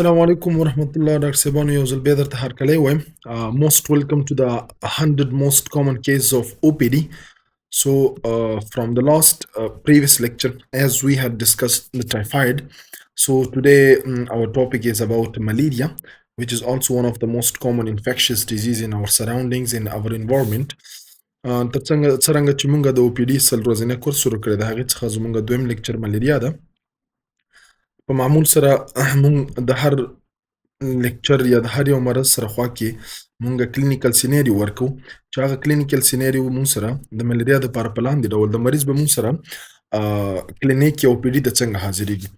السلام علیکم ورحمت الله. ډاکټر صاحبانو، یو ځل بیا درته هرکلی وایم. Most welcome to the 100 most common case of OPD. So from the last previous lecture, as we had discussed the typhoid, so today our topic is about malaria, which is also one of the most common infectious disease in our surroundings, in our environment. تر څنګه څرنګه چې مونږ د OPD 100 ورځنی کورس شروع کړی، د هغې څخه زمونږ دویم لیکچر ملیریا ده. په معمول سره مونږ د هر لیکچر یا د هر یو مرض سره خوا کې مونږ clinical scenario ورکو، چې هغه clinical scenario مونږ سره د ملیریا دپاره په لاندې ډول د مریض به مونږ سره کلینیک یا OPD ته څنګه حاضرېږي.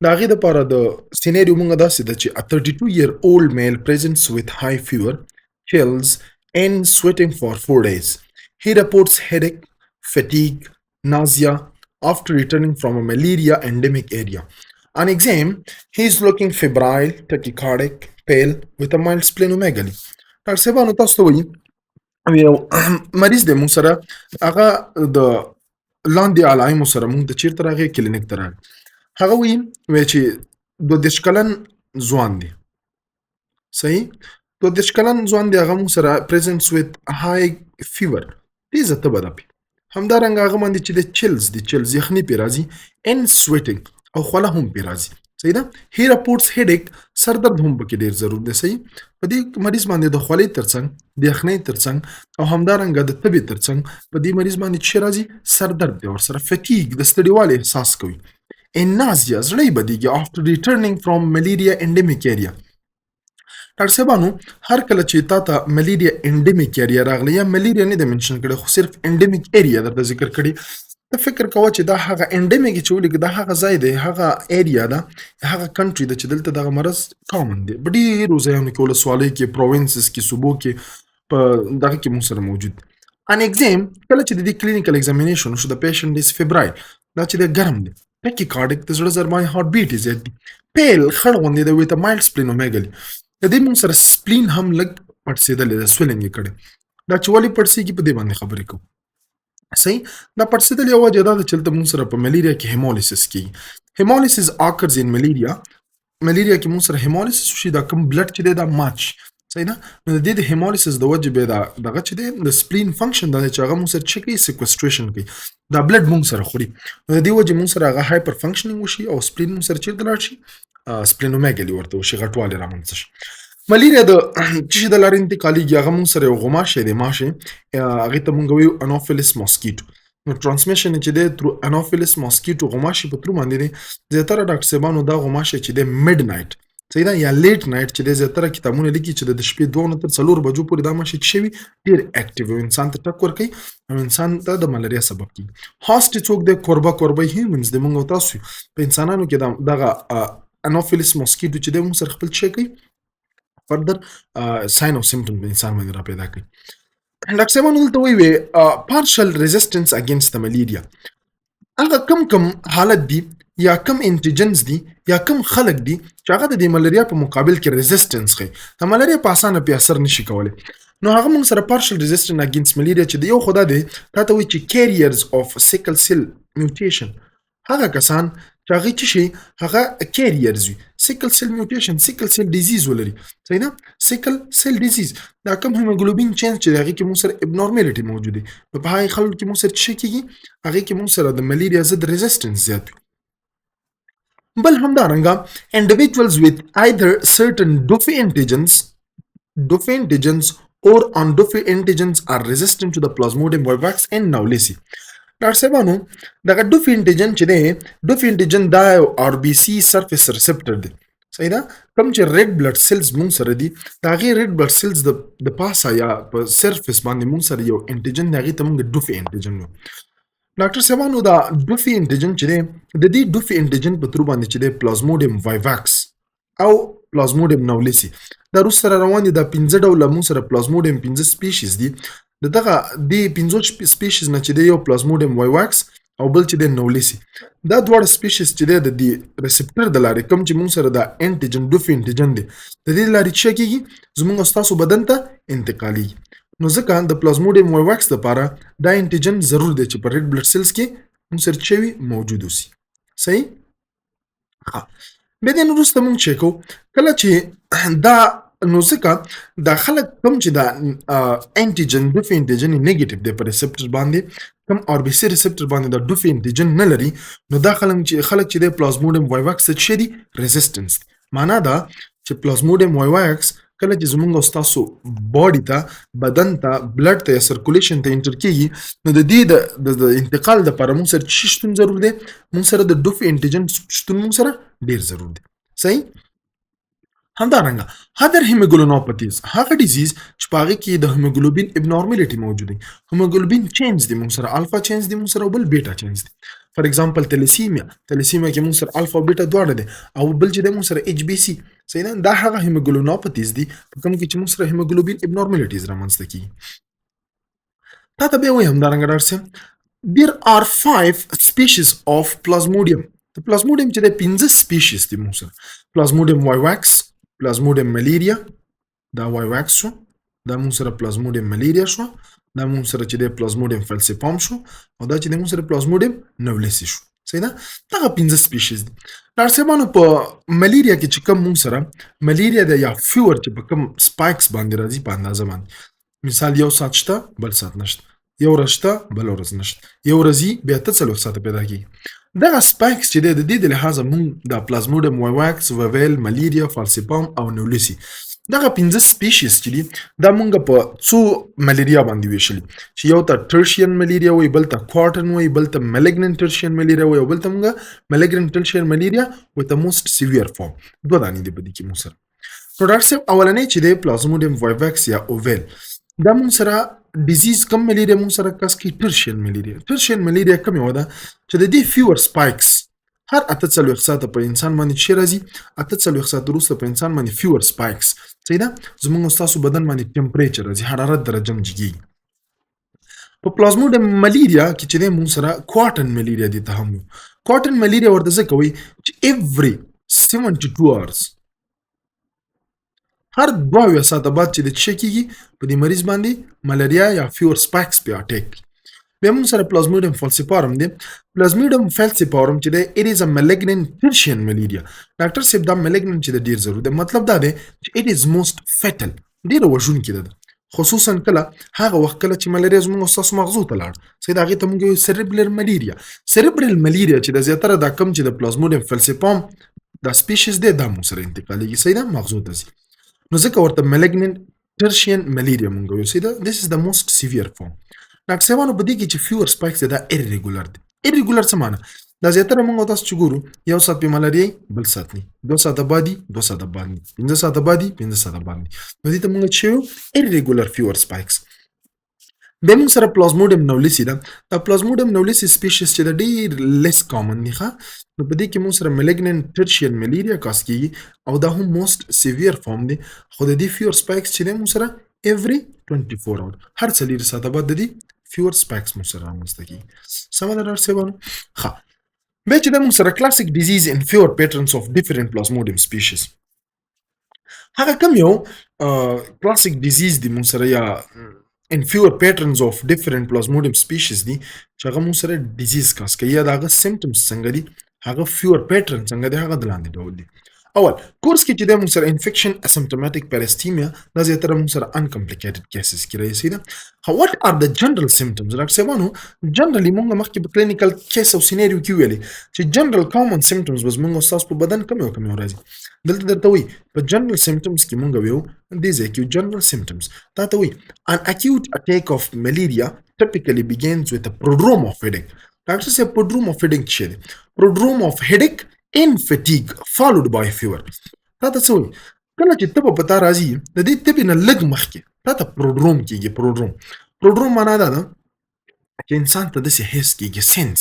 د هغې دپاره د scenario مونږ داسې ده چې a 32 year old male presents with high fever, chills and sweating for 4 days. He reports headache, fatigue, nausea after returning from a malaria endemic area. On exam, he is looking febrile, tachycardic, pale, with a mild splenomegaly. ډاکټر صاحبانو، تاسو ته وایي یو مریض دی موږ سره، هغه د لاندې علایمو سره موږ ته چیرته راغی؟ کلینیک ته راغی. هغه وایي چې 32 کلن ځوان دی، صحیح، 32 کلن ځوان دی. هغه موږ سره presents with high fever، تیزه تبه ده پې. همدارنګه هغه باندې چې د chills دي، chills، یخني پې راځي، and sweating، او خوله هم پې راځي، صحیح ده. He reports headache، سر درد هم پکې ډیر ضرور دی، صحیح. په دې مریض باندې د خولې ترڅنګ، د یخنۍ ترڅنګ او همدارنګه د تبې ترڅنګ په دې مریض باندې چې راځي سر درد دی، ورسره fatigue، د ستړیوالي احساس کوي، and nausea، زړه یې بدیږي، after returning from malaria endemic area. ډاکټر صاحبانو، هر کله چې تا ته malaria endemic area راغلی یا ملیریا نه دی mention کړی خو صرف endemic area درته ذکر کړي، ته فکر کوه چې دا هغه endemic چې ولیکه، دا هغه ځای دی، هغه area ده، هغه country ده چې دلته دغه مرض common دی، په ډېرو ځایونو کې، ولسوالۍ کې، provinces کې، صوبو کې، په دغه کې موږ سره موجود دی. On exam، کله چې د دې clinical examination وشو، the patient is febrile، دا چې دی ګرم دی، tachycardic، د زړه ضربان، heart beat یې زیات دی، pale، خړ غوندې دی، with mild splenomegaly. د دې موږ سره spleen هم لږ پړسېدلی دی، swelling یې کړی. دا چې ولې پړسېږي، په دې باندې خبرې کوو. صحیح، دا پړسېدل یو وجه دا ده چې دلته موږ سره په ملیریا کې hemolysis کیږي. Hemolysis occurs in malaria. ملیریا کې موږ سره hemolysis وشي، دا کوم blood چې دی دا مات شي، صحیح ده. نو د دې د hemolysis د وجې بیا دا دغه چې دی د spleen function دا دی چې هغه موږ سره چې کوي، sequestration کوي، دا blood موږ سره خوري. نو د دې وجې موږ سره هغه hyper functioning وشي او spleen موږ سره چیرته لاړ شي؟ Splenomegaly ورته وشي، غټوالی رامنځته شي. ملیریا د چې د لارې انتقالیږي، هغه موږ سره یو غوماشه دی، ماشه، هغې ته موږ وایو Anopheles mosquito. نو transmission چې دی through Anopheles mosquito، غوماشې په through باندې دی. زیاتره ډاکټر صاحبانو دا غوماشه چې دی midnight، صحیح ده، یا late night چې دی، زیاتره کتابونه لیکي چې د شپې 2 نه تر 4 بجو پورې دا ماشي چې شوي ډېر active او انسان ته ټک ورکوي او انسان ته د ملاریا سبب کیږي. Host څوک دی؟ کوربه، کوربه humans دی، موږ او تاسو. په انسانانو کې دا دغه Anopheles mosquito چې دی موږ سره خپل څه کوي، further sign او symptom په انسان باندې را پیدا کوي. ډاکټر صاحبانو، دلته وایي partial resistance against the malaria، هغه کم کم حالت دي یا کم antigens دي یا کم خلک دي چې هغه د دې ملاریا په مقابل کې resistance ښيي، د ملاریا په اسانه پې اثر نشي کولی. نو هغه موږ سره partial resistance against malaria چې د یو خدا دی، تا ته وایي چې carriers of sickle cell mutation، هغه کسان چې هغه چې شي هغه carriers وي، sickle cell mutation، sickle cell disease ولري، صحیح ده. Sickle cell disease دا کوم hemoglobin chain چې هغه کې موږ سره abnormality موجوده، نو په هغه خلکو کې موږ سره څه کیږي؟ هغه کې موږ سره د ملیریا ضد resistance زیات وي. بل همدارنګه individuals with either certain Duffy antigens, Duffy antigens or non-Duffy antigens are resistant to the Plasmodium vivax and knowlesi. ډاکټر صاحبانو، دغه Duffy antigen چې دی، Duffy antigen دا یو RBC surface receptor دی، صحیح ده. کوم چې red blood cells مونږ سره دي، د هغې red blood cells د پاسه یا په surface باندې مونږ سره یو antigen دی، هغې ته مونږ Duffy antigen وایو. ډاکټر صاحبانو، دا Duffy antigen چې دی، د دې Duffy antigen په through باندې چې دی Plasmodium vivax او Plasmodium knowlesi دا روس سره روان دي. دا پنځه ډوله مونږ سره پلازموډیم پنځه species دي. د دغه د پنځو species نه چې دی یو Plasmodium vivax او بل چې دی knowlesi، دا دواړه species چې دی د دې receptor د لارې، کوم چې مونږ سره د antigen، Duffy antigen دی، د دې لارې چې کېږي زمونږ ستاسو بدن ته انتقالیږي. نو ځکه د Plasmodium vivax لپاره دا antigen ضرور دی چې په red blood cells کې مونږ سره چې وي موجود اوسي، صحیح. ښه، بیا دې نه وروسته مونږ چې کوو کله چې دا، نو ځکه دا خلک کوم چې دا انټیجن، ډوفي انټیجن نیگیټیو دی، په ریسپټر باندې کوم آر بي سي ریسپټر باندې دا ډوفي انټیجن نه لري، نو دا خلک چې د پلازموډیم وایواکس ته څه دي؟ ریزیسټنس دي. معنا دا چې پلازموډیم وایواکس کله چې زمونږ او ستاسو باډي ته، بدن ته، بلډ ته یا سرکولیشن ته انټر کیږي، نو د دې د انتقال لپاره موږ سره څه شتون ضرور دی؟ موږ سره د ډوفي انټیجن شتون موږ سره ډیر ضرور دی. صحیح. همدارنګه other hemoglobinopathies، هغه disease چې په هغه کې د هیموګلوبین ابنورمالټي موجود دی، هیموګلوبین چینج دی، موږ سره الفا چینج دی، موږ سره بل بیټا چینج دی. فار ایگزامپل تلیسیمیا، تلیسیمیا کې موږ سره الفا او بیټا دواړه دي، او بل چې د موږ سره ایچ بي سي. صحیح ده. دا هغه هیموګلوبینوپاتیز دي په کوم کې چې موږ سره هیموګلوبین ابنورمالټیز رامنځته کیږي. تا ته بیا وایي همدارنګه ډاکټر صاحب، there are 5 species of plasmodium. د پلازموډیم چې د 5 سپیشیز دي موږ سره، پلازموډیم وایواکس، پلازموډیم ملیریا، دا وایواکس شو، دا موږ سره پلازموډیم ملیریا شو، دا موږ سره چې د پلازموډیم فلسیپام شو، او دا چې د موږ سره پلازموډیم نولیسی شو. صحیح ده. دغه 5 سپیشیز دي ډاکټر صاحبانو. په ملیریا کې چې کوم موږ سره ملیریا ده یا فیور چې په کوم سپایکس باندې راځي په اندازه باندې، مثال یو ساعت شته بل ساعت نشته، یو ورځ شته بل ورځ نشته، یو ورځ بیا ته 40 ساعته پیدا کیږي، دغه سپایکس چې دی د دې د لحاظه مونږ د پلازموډیم وایواکس، وویل، ملیریا، فالسیپام او نولیسی، دغه 5 سپیشیز چې دي دا مونږ په څو ملیریا باندې ویشلي، چې یو ته ټرشین ملیریا وایي، بل ته کوارټن وایي، بل ته ملیګننټ ټرشین ملیریا وایي، او بل ته مونږ ملیګننټ ټرشین ملیریا with the most severe form. دوه دانې دي په دې کې مونږ سره. نو ډاکټر صاحب اولنی چې دی پلازموډیم وایواکس یا اوویل، دا مونږ سره ډیزیز کوم ملیریا مونږ سره کس کی؟ ټرشین ملیریا. ټرشین ملیریا کوم یو ده چې د دې فیور سپایکس هر 48 ساعته په انسان باندې چې راځي، 48 ساعته وروسته په انسان باندې فیور سپایکس، صحیح ده، زمونږ ستاسو بدن باندې ټمپریچر راځي، حرارت درجه هم جګېږي. په پلازموډیم ملیریا کې چې دی مونږ سره کوارټن ملیریا دي ته هم وایو. کوارټن ملیریا ورته ځکه وایي چې ایوری 72 hours، هر 72 ساعته بعد چې د څه کېږي په دې مریض باندې ملاریا یا فیور سپایکس پې اټیک کوي. بیا موږ سره پلازموډیم فالسیپارم دی. پلازموډیم فالسیپارم چې دی it is a malignant tertian malaria. ډاکټر صاحب دا malignant چې دی ډیر ضرور دی، مطلب دا دی چې it is most fatal، ډیره وژونکې ده، خصوصا کله هغه وخت کله چې ملاریا زموږ ستاسو مغزو ته لاړ. صحیح ده. هغې ته موږ وایو سریبرل ملیریا. سریبرل ملیریا چې د زیاتره دا کم چې د پلازموډیم فالسیپام دا سپیشیز دی دا موږ سره انتقالیږي، صحیح ده، مغزو ته ځي، نو ځکه ورته malignant tertian malaria مونږ وایو. صحیح ده. This is the most severe form. ډاکټر صاحبانو په دې کې چې فیور سپایکس دی دا ایرریګولر دی. ایرریګولر څه معنی؟ دا زیاتره مونږ تاسو چې ګورو یو ساعت په ملاریا بل ساعت نه، 2 ساعته بعد، 2 ساعته بعد، 5 ساعته بعد، 5 ساعته بعد، نو دې ته مونږ چې وایو ایرریګولر فیور سپایکس. بیا موږ سره پلازموډیم نولیسی ده. دا پلازموډیم نولیسی سپیشیز چې ده ډېر لیس کامن دی ښه. نو په دې کې موږ سره ملیګننټ ټرشین ملیریا کاز کیږي، او دا هم موست سیویر فارم دی، خو د دې فیور سپایکس چې دی موږ سره ایوری 24 اور، هر 4 ساعته بعد د دې فیور سپایکس موږ سره رامنځته کیږي. سمه ده ډاکټر صاحبانو؟ ښه، بیا چې ده موږ سره کلاسیک ډیزیز ان فیور پیټرنز اف ډیفرنٹ پلازموډیم سپیشیز. هغه کوم یو کلاسیک ډیزیز دی موږ سره یا in fewer patterns of different plasmodium species دي چې هغه موږ سره ډیزیز کاز کوي، یا د هغه سیمټمز څنګه دي، هغه فیور پیټرن څنګه دی، هغه د لاندې ډول دي. اول کورس کې چې دی موږ سره انفیکشن اسیمپټوماټیک پاراستیمیا، دا زیاتره موږ سره انکمپلیکیټډ کیسز کې راځي ده. What are the general symptoms ډاکټر صاحبانو؟ جنرالي موږ مخکې په کلینیکل کیس او سینیریو کې ویلي چې جنرال کامن سیمټمز به زموږ ستاسو په بدن کوم یو کوم یو راځي. دلته درته وایي په جنرال سیمټمز کې موږ ویو دې ځای کې جنرال سیمټمز تا ته وایي an acute attack of malaria typically begins with a prodrome of headache. ډاکټر صاحب prodrome of headache څه دی؟ Prodrome of headache and fatigue followed by fever. تا ته څه وایي؟ کله چې تبه په تا راځي د دې تبې نه لږ مخکې تا ته پروډروم کېږي. پروډروم معنا دا ده چې انسان ته داسې حس کېږي، سنس،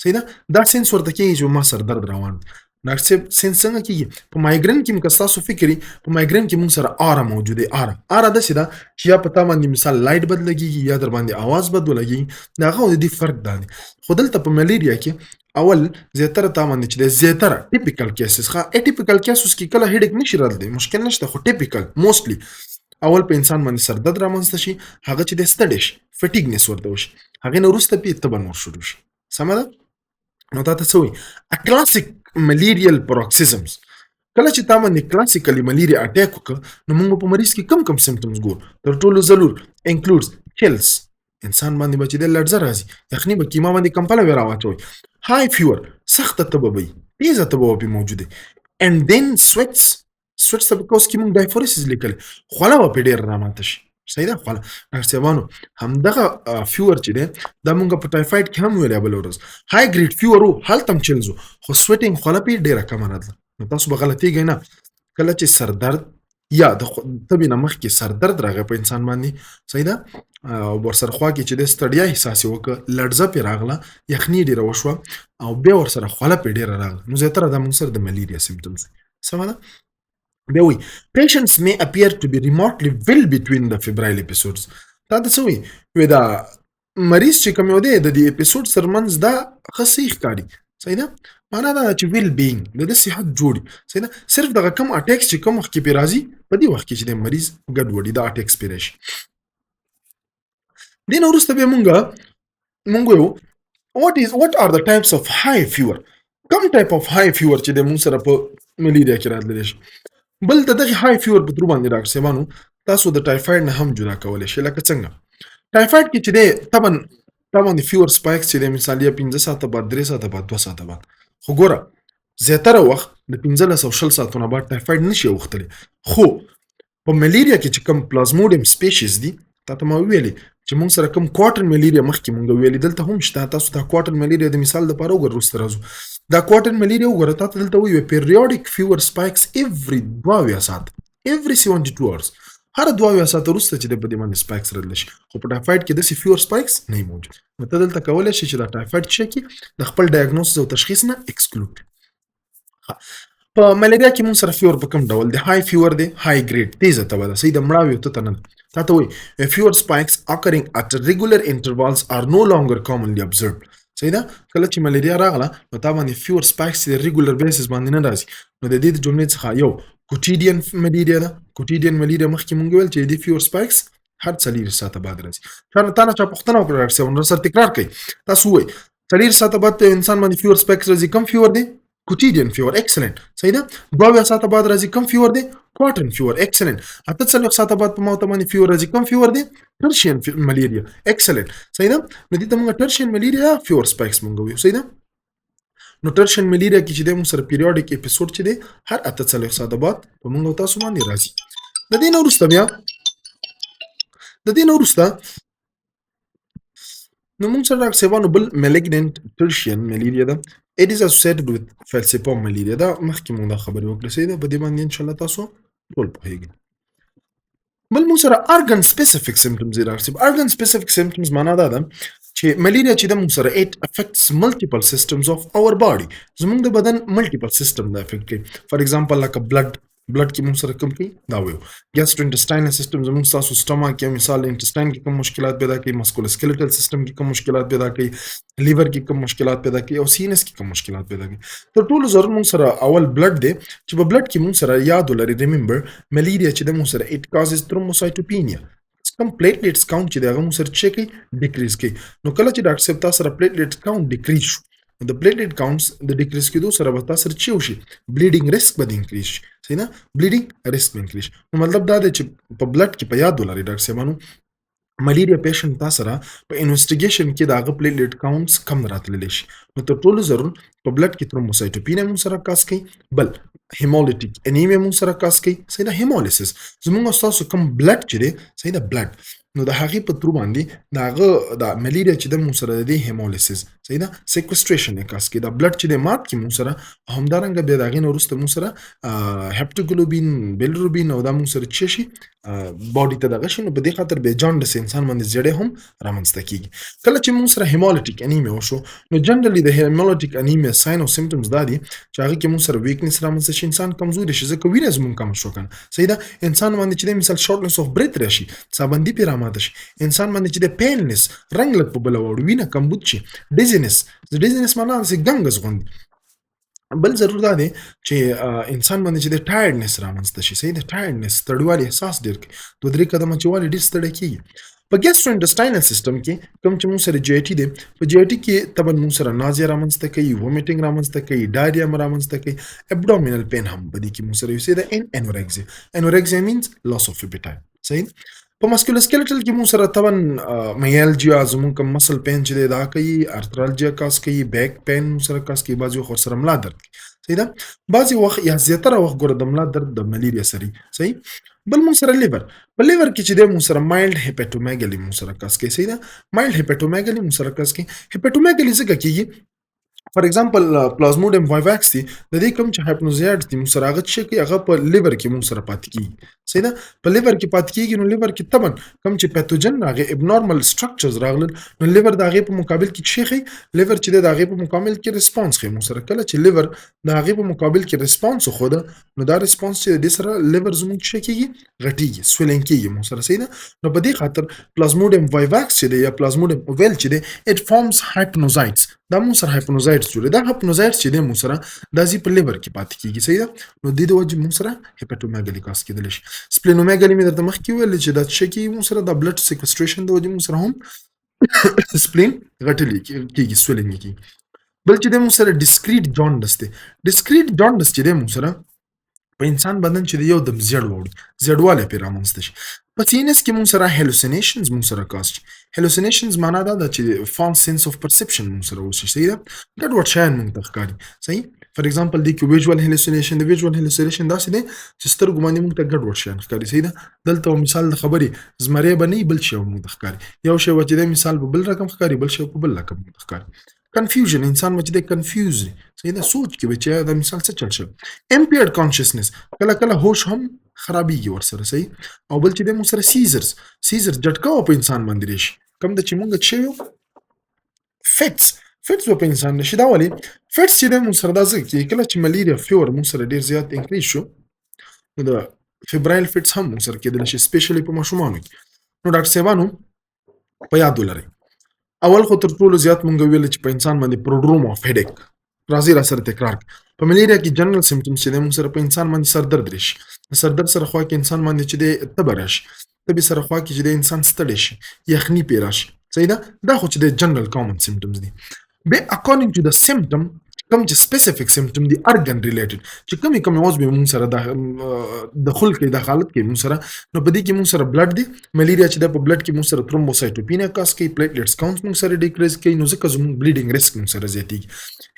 صحیح ده، دا سنس ورته کېږي چې ما سر درد روان دی. ډاکټر صاحب سنس څنګه کېږي؟ په مایګرین کې که ستاسو فکر وي، په مایګرین کې موږ سره آره موجود دی. آره داسې ده چې یا په تا باندې مثال لایټ بد لګېږي یا در باندې اواز بد ولګېږي، د هغه او د دې فرق دا دی. خو دلته په ملیریا کې اول زیاتره تا باندې چې دی زیاتره ټیپیکل کیسز، ښه اټیپیکل کیسز کې کله هیډیک نشي راتلی، مشکل نشته، خو ټیپیکل موستلی اول په انسان باندې سردرد رامنځته شي، هغه چې دی ستړی شي، فټیګنس ورته وشي، هغې نه وروسته پې تبه نور شروع شي. سمه ده؟ نو تا ته څه وایي؟ A classic malarial paroxysms. کله چې تا باندې classically malaria attack وکړ، نو موږ په مریض کې کم کم symptoms ګورو؟ تر ټولو ضرور includes chills، انسان باندې به چې دی لړزه راځي، یخني به کیما باندې کمپله به راواچوي، high fever، سخته تبه به وي، تیزه تبه به پرې موجوده، and then sweats. Sweats ته په قوس کې موږ diaphoresis لیکلی، خوله به پرې ډېره راماته شي. صحیح ده؟ خوله، ډاکټر صاحبانو، همدغه fever چې دی دا مونږ په ټایفاید کې هم ویلې، بله ورځ high grade fever و، هلته هم chills و، خو sweating، خوله پرې ډېره کمه راتله. نو تاسو به غلطېږئ نه، کله چې سردرد یا د تبې نه مخکې سردرد راغی په انسان باندې، صحیح ده، او ورسره خوا کې چې د ستړیا احساس یې وکړ، لړزه پرې راغله، یخني ډېره وشوه او بیا ورسره خوله پرې ډېره راغله، نو زیاتره دا موږ سره د ملیریا symptoms. سمه ده؟ بیا وایي patients may appear to be remarkably well between the febrile episodes. دا د څه وایي؟ وایي دا مریض چې کوم یو دی د دې episode ترمنځ دا ښه صحیح ښکاري. صحیح ده؟ معنا دا ده چې well being، د ده صحت جوړ، صحیح ده، صرف دغه کوم attacks چې کوم وخت کې پرې راځي، په دې وخت کې چې د مریض ګډوډي دا attacks پرې راشي. دې نه وروسته بیا مونږ وایو what are the types of high fever؟ کوم type of high fever چې د مونږ سره په ملیریا کې راتللی شي؟ بل د دغه high fever په through باندې، ډاکټر صاحبانو، تاسو د ټایفاید نه هم جدا کولی شئ. لکه څنګه ټایفاید کې چې دی طبعا طبعا د fever spikes چې دی مثال یا 5 ساعته بعد، 3 ساعته بعد، 2 ساعته بعد، خو ګوره زیاتره وخت د 15 او 20 ساعتونو بعد ټایفاید نشي اوښتلی. خو په ملیریا کې چې کوم Plasmodium species دي، تا ته ما ویلي چې مونږ سره کوم quartan malaria مخکې مونږ ویلي، دلته هم شته. تاسو دا quartan malaria د مثال لپاره وګوره، وروسته راځو. دا quartan malaria وګوره، تا ته دلته وایي periodic fever spikes every 72 ساعت، every 72 hours، هر 72 ساعته وروسته چې د په دې باندې spikes راتلی شي. خو په ټایفاید کې داسې fever spikes نه موجود. نو ته دلته کولی شې چې دا ټایفاید چې کې د خپل diagnosis او تشخیص نه exclude. په ملیریا کې مونږ سره fever په کوم ډول دی؟ High fever دی، high grade، تیزه تبه ده. صحیح ده؟ مړاوي ته نه تا ته وایي fever spikes occurring at regular intervals are no longer commonly observed. صحیح ده؟ کله چې ملیریا راغله نو تا باندې fever spikes د regular basis باندې نه راځي. نو د دې د جملې څخه یو quotidian malaria ده. Quotidian malaria مخکې مونږ ویل چې د fever spikes هر 4 ساعته بعد راځي. تا نه چا پوښتنه وکړه، ډاکټر صاحب، نو سره تکرار کوي. تاسو وایي 4 ساعته بعد په انسان باندې fever spikes راځي، کوم fever دی؟ Quotidian fever، excellent. صحیح ده؟ 72 ساعته بعد راځي، کوم fever دی؟ Quartan fever، excellent. 48 ساعته بعد په موته باندې fever راځي، کوم fever دی؟ Tertian malaria، excellent. صحیح ده؟ نو دې ته موږ tertian malaria fever spikes مونږ وایو. صحیح ده؟ نو tertian malaria کې چې دی موږ سره periodic episode چې دی هر 48 ساعته بعد په موږ او تاسو باندې راځي. د دې نه وروسته نو موږ سره، ډاکټر صاحبانو، بل malignant tertian malaria ده. It is associated with falciparum malaria. دا مخکې موږ دا خبرې وکړې. صحیح ده؟ په دې باندې ان شاء الله تاسو ټول پوهیږئ. بل موږ سره organ specific symptoms دي، ډاکټر صاحب. Organ specific symptoms معنا دا ده چې ملیریا چې د موږ سره it affects multiple systems of our body، زموږ د بدن multiple system دا affect کوي. For example لکه blood کې موږ سره کوم کوي؟ دا ویو gastrointestinal system، زموږ تاسو stomach یا مثال intestine کې کوم مشکلات پیدا کوي، musculoskeletal system کې کوم مشکلات پیدا کوي، liver کې کوم مشکلات پیدا کوي او CNS کې کوم مشکلات پیدا کوي. تر ټولو ضرور موږ سره اول blood دی چې په blood کې موږ سره یاد ولري، remember، malaria چې د موږ سره it causes thrombocytopenia. کوم platelets count چې د هغه موږ سره چې کوي؟ Decrease کوي. نو کله چې، ډاکټر صاحب، تاسو سره platelet count decrease شو، د platelet counts د decrease کېدو سره به تاسو سره چې وشي؟ Bleeding risk به increase شي. صحیح نه؟ Bleeding risk به increase. نو مطلب دا دی چې په blood کې په یاد ولرئ، ډاکټر صاحبانو، malaria patient تا سره په investigation کې د هغه platelet counts کم راتللی شي. نو تر ټولو ضرور په blood کې thrombocytopenia مون سره cause کوي، بل hemolytic anemia مون سره cause کوي. صحیح ده؟ Hemolysis، زمونږ تاسو کوم blood چې دی، صحیح ده، blood، نو د هغې په through باندې د هغه د ملیریا چې د مون سره د hemolysis، صحیح ده، sequestration یې cause کوي. دا blood چې د مات کې مون سره، همدارنګه بیا د هغې نه وروسته مون سره haptoglobin، bilirubin او دا مون سره چې شي body ته دغه شي. نو په دې خاطر بیا jaundice، انسان باندې زیړی هم رامنځته کیږي. کله چې مون سره hemolytic anemia وشو، نو generally د hemolytic anemia sign او symptoms دا دي چې هغه کې مون سره weakness رامنځته شي، انسان کمزوري شي، ځکه وینه زمون کم شو کنه. صحیح ده؟ انسان باندې چې مثال shortness of breath راشي، سابندي پې راماته شي، انسان باندې چې د paleness، رنګ لږ په بل واوړي، وینه کمبود شي، dizziness. Dizziness معنا داسې ګنګس غوندې. بل ضرور دا دی چې انسان باندې چې د tiredness رامنځته شي، صحیح ده، tiredness، ستړیوالي احساس ډېر کوي، دوه درې قدمه چې والي ډېر ستړی کېږي. په gastrointestinal system کې کوم چې موږ سره GIT دی، په GIT کې طبعا موږ سره nausea رامنځته کوي، vomiting رامنځته کوي، diarrhea هم رامنځته کوي، abdominal pain هم په دې کې موږ سره یو څه ده، and anorexia. Anorexia means loss of appetite، صحیح. په musculoskeletal کې موږ سره طبعا myalgia، زموږ کوم muscle pain چې دی دا کوي، arthralgia cause کوي، back pain موږ سره cause کوي، بعضې وخت ورسره ملا درد کوي، صحیح ده. بعضې وخت یا زیاتره وخت ګوره د ملا درد د ملیریا سره، صحیح. بل موږ سره liver، په liver کې چې دی موږ سره mild hepatomegaly موږ سره cause کوي، صحیح ده. Mild hepatomegaly موږ سره cause کوي. Hepatomegaly ځکه کېږي، for example Plasmodium vivax دي، د دې کوم چې hypnozoites دي موږ سره هغه څه کوي، هغه په liver کې موږ سره پاتې کېږي، صحیح ده. په liver کې پاتې کېږي، نو liver کې طبعا کوم چې pathogen راغی، abnormal structures راغلل، نو liver د هغې په مقابل کې څه ښيي؟ Liver چې دی د هغې په مقابل کې response ښيي موږ سره. کله چې liver د هغې په مقابل کې response وښوده، نو دا response چې د دې سره liver زموږ څه کېږي؟ غټېږي، swelling کېږي موږ سره، صحیح ده. نو په دې خاطر Plasmodium vivax چې دی یا Plasmodium ovale چې دی، it forms hypnozoites. دا موږ سره hypnozoites جوړوي. دا hypnozoites چې دی موږ سره دا ځي په liver کې پاتې کېږي، صحیح ده. نو د دې د وجې موږ سره hepatomegaly cause کېدلی شي. Splenomegaly مې درته مخکې وویل چې دا څه کېږي موږ سره، دا blood sequestration د وجې موږ سره هم spleen غټلی کېږي، swelling کېږي. بل چې دی موږ سره discrete jaundice دی. Discrete jaundice چې دی موږ سره په انسان بدن چې دی یو دم زیړ واوړي، زیړوالی پرې رامنځته شي. په CNS کې موږ سره hallucinations موږ سره cause شي. Hallucinations معنا دا ده چې false sense of perception موږ سره وشي، صحیح ده، ګډوډ شیان موږ ته ښکاري، صحیح. For example دې کې visual hallucination، د visual hallucination داسې دی چې سترګو باندې موږ ته ګډوډ شیان ښکاري، صحیح ده. دلته مثال د خبرې زمری به نه وي، بل شی به موږ ته ښکاري، یو شی به چې دی مثال په بل رقم ښکاري، بل شی په بل رقم موږ ته ښکاري. Confusion، انسان به چې دی confuse دی، صحیح ده، سوچ کې به چې دا مثال څه چل شو. Impaired consciousness، کله کله هوش هم خرابېږي ورسره، صحیح. او بل چې دی موږ سره seizures، seizures جټکه په انسان باندې راشي، کوم د چې موږ څه یو fits، fits به په انسان راشي. دا ولې fits چې دی موږ سره دا ځکه کېږي، کله چې malaria fever موږ سره ډېر زیات increase شو، نو د febrile fits هم موږ سره کېدلی شي، specially په ماشومانو کې. نو ډاکټر صاحبانو په یاد ولرئ، اول خو تر ټولو زیات مونږ ویل چې په انسان باندې prodrome of headache راځي، را سره تکرار کړه. په ملیریا کې general symptoms چې دی موږ سره په انسان باندې سردرد راشي، د سردرد سره خوا کې انسان باندې چې دی تبه راشي، تبې سره خوا کې چې دی انسان ستړی شي، یخني پې راشي، صحیح ده. دا خو چې دی general common symptoms دي. بیا according to the symptom، کوم چې specific symptom دي، organ related، چې کومې کومې عضوې مونږ سره دخول کوي، دخالت کوي مونږ سره، نو په دې کې مونږ سره blood دی. ملیریا چې ده په blood کې مونږ سره thrombocytopenia cause کوي، platelets count مونږ سره decrease کوي، نو ځکه زمونږ bleeding risk مونږ سره زیاتېږي.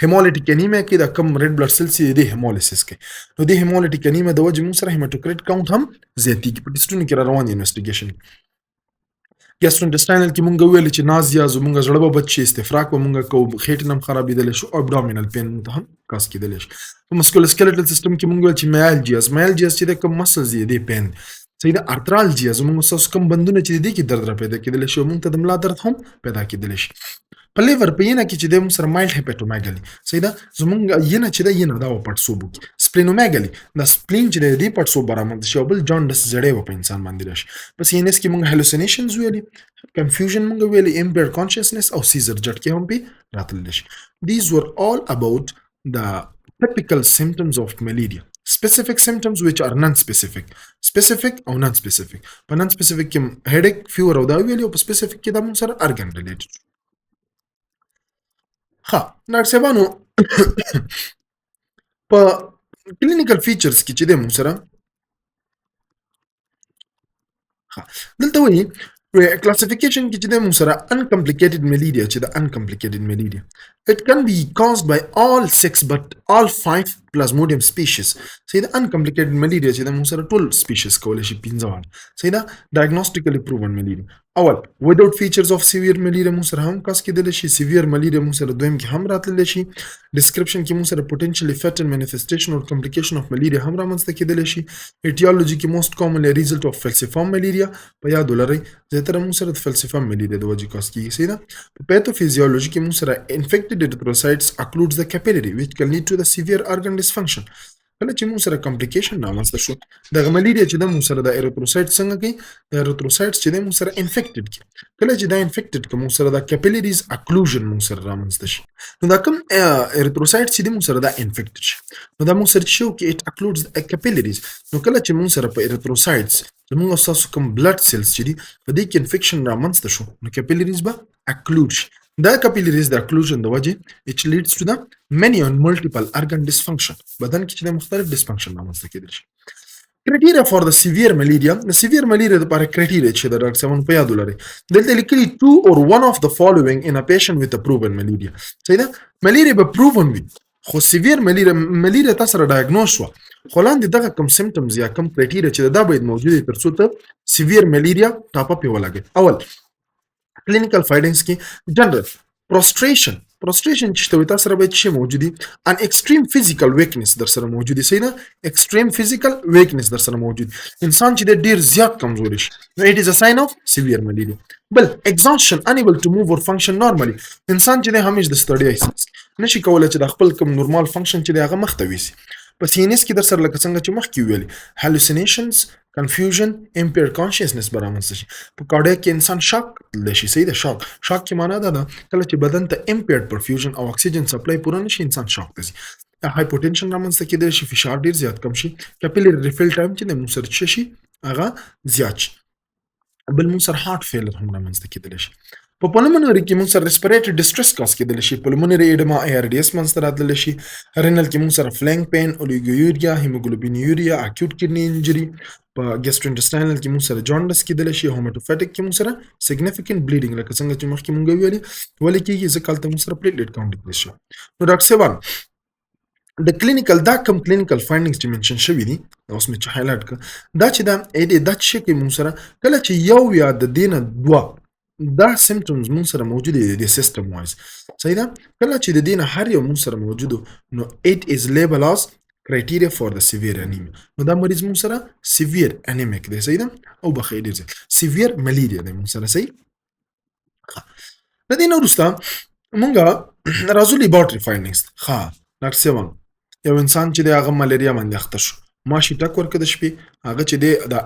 Hemolytic anemia کې دا کم red blood cells دي hemolysis کوي، نو د hemolytic anemia د وجې مونږ سره hematocrit count هم زیاتېږي. په ټیسټونو کې را روان دي investigation. Gastrointestinal کې مونږ ویل چې nausea، زمونږ زړه به بد شي، استفراق به مونږ کوو، خېټې نه هم خرابېدلی شو، abdominal pain مونږ ته هم cause کېدلی شي. په musculoskeletal system کې مونږ ویل چې myalgias، myalgias چې د کوم muscles دي دې pain، صحیح ده. Arthralgia، زمونږ ستاسو کوم بندونه چې دې کې درد را پیدا کېدلی شي، او مونږ ته د ملا درد هم پیدا کېدلی شي. په liver، په ینه کې چې دی موږ سره mild hepatomegaly، صحیح ده، زمونږ ینه چې ده ینه دا پړسوب وکړي. Splenomegaly، دا spleen چې دی دې پړسوب برآمد شي، او بل jaundice، زړی به په انسان باندې راشي. په CNS کې موږ hallucinations ویلي، confusion موږ ویلي، impaired consciousness او seizure جټکې هم پې راتللی شي. These were all about the typical symptoms of malaria, specific symptoms which are non-specific, specific او non-specific. په non-specific کې headache، fever او دا ویلي، او په specific کې دا موږ سره organ related. ښه ډاکټر صاحبانو، په clinical features کې چې دی موږ سره، ښه دلته وایي classification کې چې دی موږ سره uncomplicated malaria چې د uncomplicated malaria it can be caused by all six but all five Plasmodium species، صحیح ده. Uncomplicated malaria چې د موږ سره ټول species کولی شي، پنځه واړه، صحیح ده. Diagnostically proven malaria اول without features of severe malaria موږ سره هم cause کېدلی شي، severe malaria موږ سره دویم کې هم راتللی شي. Description کې موږ سره potentially fatal manifestation or complication of malaria هم رامنځته کېدلی شي. Etiology کې most commonly result of falciparum malaria، په یاد ولرئ زیاتره موږ سره د falciparum malaria د وجې cause کېږي، صحیح ده. په pathophysiology کې موږ سره infected erythrocytes occludes the capillary which can lead to the severe organ dysfunction. کله چې موږ سره complication رامنځته شو، دغه ملیریا چې د موږ سره د erythrocyte څنګه کوي؟ د erythrocytes چې د موږ سره infected کی، کله چې دا infected کوم، موږ سره د capillaries occlusion موږ سره رامنځته شي. نو دا کوم erythrocytes چې د موږ سره دا infected شي، نو دا موږ سره چې کې it occludes the capillaries. نو کله چې موږ سره په erythrocytes زموږ تاسو کوم blood cells چې دي په دې کې infection رامنځته شو، نو capillaries به occlude شي. دا capillaries د occlusion د وجې it leads to the many and multiple organ dysfunction، بدن کې چې د مختلف dysfunction رامنځته کېدل شي. Criteria for the severe malaria، د severe malaria لپاره criteria چې د ډاکټر صاحب په یاد ولرئ، دلته لیکلي two or one of the following in a patient with a proven malaria. صحیح ده، ملیریا به proven وي، خو severe malaria، ملیریا تاسو سره diagnose شو، خو لاندې دغه کوم symptoms یا کوم criteria چې دا باید موجود وي ترڅو ته severe malaria top up ولګي. اول clinical findings کې general prostration. Prostration چې ته تاسو سره باید شی موجود دي، an extreme physical weakness در سره موجود دي. صحیح ده، extreme physical weakness در سره موجود، انسان چې ډیر زیات کمزوري شي، نو it is a sign of severe malaria. بل exhaustion، unable to move or function normally، انسان چې همیش د ستړیا احساس نشي کولای چې د خپل کوم normal function چې هغه مخته ویسي. په CNS کې در سره لکه څنګه چې مخکې ویلي hallucinations، confusion، impaired consciousness به رامنځته شي. په cardiac کې انسان shock تللی شي. صحیح ده، shock، shock کې معنا دا ده کله چې بدن ته impaired perfusion او اکسیجن supply پوره نشي، انسان shock ته ځي. Hypotension رامنځته کېدلی شي، فشار ډیر زیات کم شي، capillary refill time چې د موږ سره څه شي هغه زیات شي. بل موږ سره heart failure هم رامنځته کېدلی شي. په pulmonary کې موږ سره respiratory distress cause کېدلی شي، pulmonary edema، ARDS منځته راتللی شي. Renal کې موږ سره flank pain، oliguria، hemoglobinuria، acute kidney injury. په gastrointestinal کې موږ سره jaundice کېدلی شي. Hematopoietic کې موږ سره significant bleeding، لکه څنګه چې مخکې موږ ویلي، ولې کېږي؟ ځکه هلته موږ سره platelet count decrease شي. نو ډاکټر صاحبان، د clinical دا کوم clinical findings چې mention شوي دي، اوس مې چې highlight کړ، دا چې دا اې دا چې کوي موږ سره کله چې یو یا د دینه دوه دا symptoms مون سره موجود دي د system wise، صحیح ده، کله چې د دین هر یو مون سره موجود، نو it is label as criteria for the severe anemia. نو دا مریض مون سره severe anemic دی، صحیح ده، او بخیر ډیر severe malaria دی مون سره، صحیح. د دې نه وروسته مونږه راځو laboratory findings. ښه ډاکټر صاحب، یو انسان چې د هغه ملیریا باندې اخته شو، ماشي ټک ورکړ د شپې، هغه چې دی دا